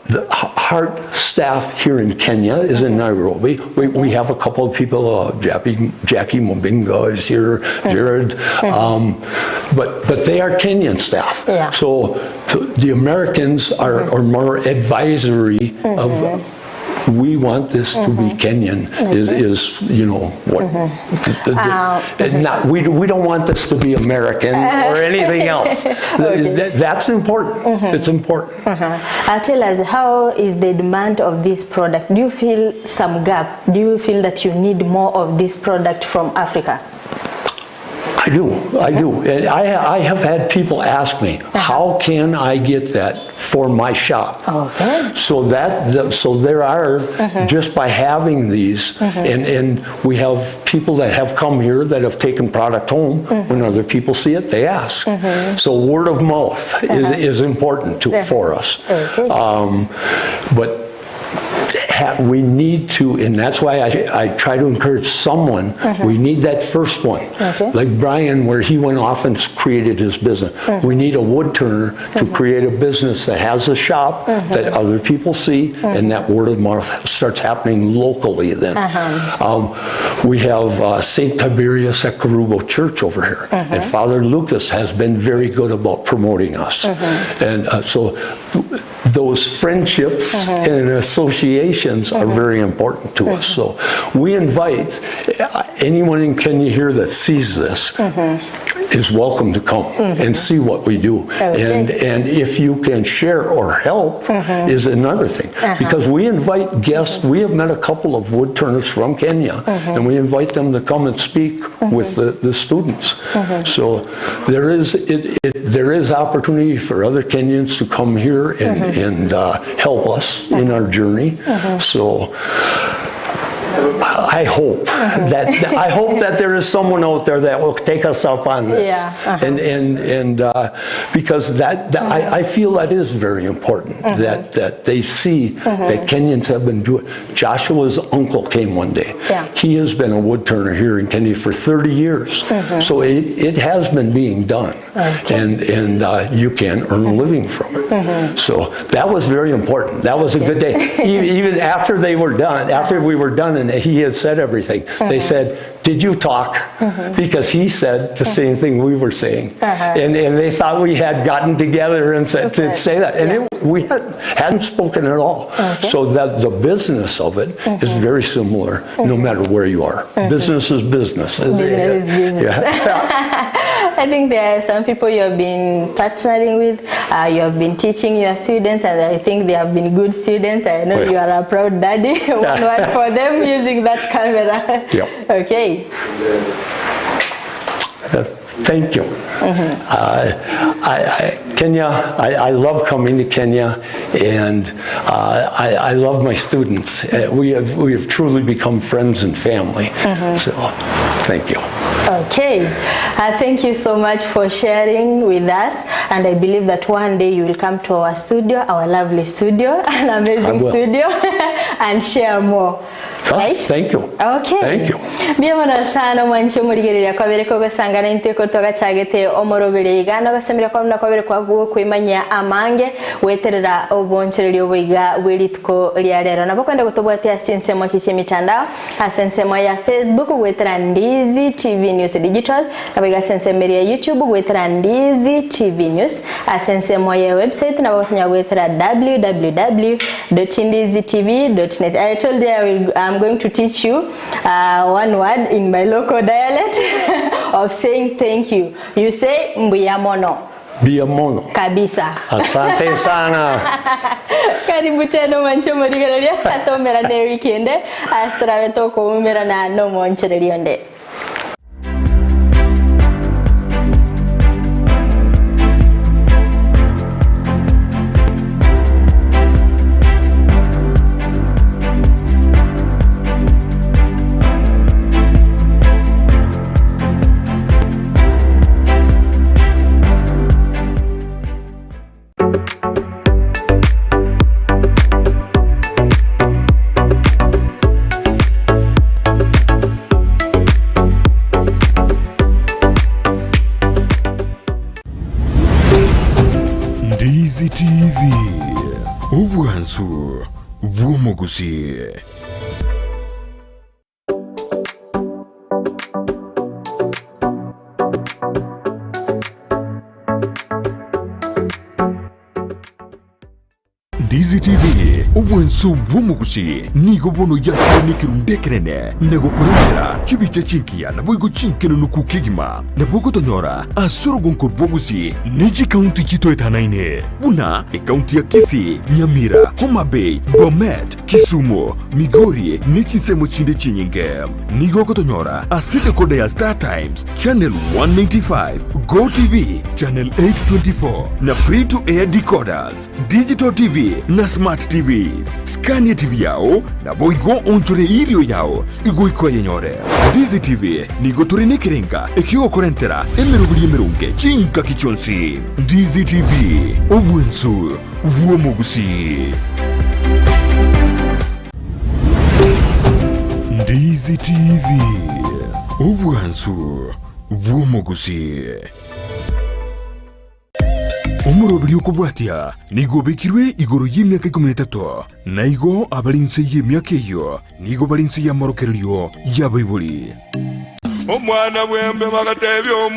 The heart staff here in Kenya is in Nairobi. We, we have a couple of people, Jackie, Jackie Mobinga is here, Jared, but they are Kenyan staff. Yeah. So the Americans are more advisory of, we want this to be Kenyan, is you know, what, and not, we don't want this to be American or anything else. That's important. It's important. Tell us, how is the demand of this product? Do you feel some gap? Do you feel that you need more of this product from Africa? I do. I do. And I have had people ask me, how can I get that for my shop? Okay. So there are, just by having these, and we have people that have come here that have taken product home. When other people see it, they ask. So word of mouth is important for us. But we need to, and that's why I try to encourage someone, we need that first one. Like Brian, where he went off and created his business. We need a wood turner to create a business that has a shop that other people see, and that word of mouth starts happening locally then. We have St. Tiberius at Kerubo Church over here, and Father Lucas has been very good about promoting us. And so those friendships and associations are very important to us. So we invite anyone in Kenya here that sees this is welcome to come and see what we do. And if you can share or help is another thing. Because we invite guests. We have met a couple of wood turners from Kenya, and we invite them to come and speak with the students. So there is opportunity for other Kenyans to come here and help us in our journey. So I hope that there is someone out there that will take us up on this. And because I feel that is very important, that they see that Kenyans have been doing. Joshua's uncle came one day. He has been a wood turner here in Kenya for 30 years. So it has been being done. And you can earn a living from it. So that was very important. That was a good day. Even after they were done, after we were done and he had said everything, they said, did you talk? Because he said the same thing we were saying. And they thought we had gotten together and said to say that. And we hadn't spoken at all. So that the business of it is very similar no matter where you are. Business is business. Business is business. I think there are some people you have been partnering with, you have been teaching your students, and I think they have been good students. I know you are a proud daddy. One word for them using that camera. Okay. Thank you. Kenya, I love coming to Kenya, and I love my students. We have truly become friends and family. So, thank you. Okay. Thank you so much for sharing with us, and I believe that one day you will come to our studio, our lovely studio, an amazing I will. studio, and share more. Right? Thank you. Okay. Thank you. Mbiamono sana mwancho murigereria kwabere ko gosangana inteko togachagete omorobere igana gosemera kwa mna kwabere kwa kwimanya amange weterera obonchererio boiga bw'rituko ria rero nabo kwenda gutobwatia ase ensemo chiche mitandao ase ensemo ya Facebook gwetera Ndizi TV News Digital nabo iga ase ensemo ya YouTube gwetera Ndizi TV News ase ensemo ya website nabo gotonya gwetera w w w dot ndizi t v dot net. I told you I'm going to teach you one word in my local dialect of saying thank you. You say mbuyamono. Mbuyamono. Kabisa. Asante sana. Karibu tena mwancho murigereria atomera ne weekend. Astra betoko umera na no monchererionde. Obwansu bw'omogusii. Ndizi TV, obwansu bw'omogusii nigo bono yakire nekerundu ekenene na gokorentera chibicha chingiya naboigo chinkenenuku kegima. Nabo ogotonyora ase orogonko rw'Ogusii ne chikaunti chitoetanaine buna ekaunti ya Kisii, Nyamira, Homa Bay, Bomet, Kisumu, Migori ne chinsemo chinde chinyinge. Nigo ogotonyora ase decoder ya Star Times, Channel 195, Go TV, Channel 824 na Free to Air decoders, Digital TV na Smart TVs. Skania TV yao naboigo onchore irio yao igoika oyenyore. Ndizi TV nigo tore nekerenga ekiogokorentera emeroberi emeronge chingaki chionsi. Ndizi TV, obwensu bw'omogusii. Ndizi TV, obwansu bw'omogusii. Omoroberi okobwatia nigo obekirwe igoro y'emiaka ikomi na etato, na igo abare inse y'emiaka eyio nigo bare inse y'amorokererio y'abaibori. Omwana bw'embe bagatebia omwana.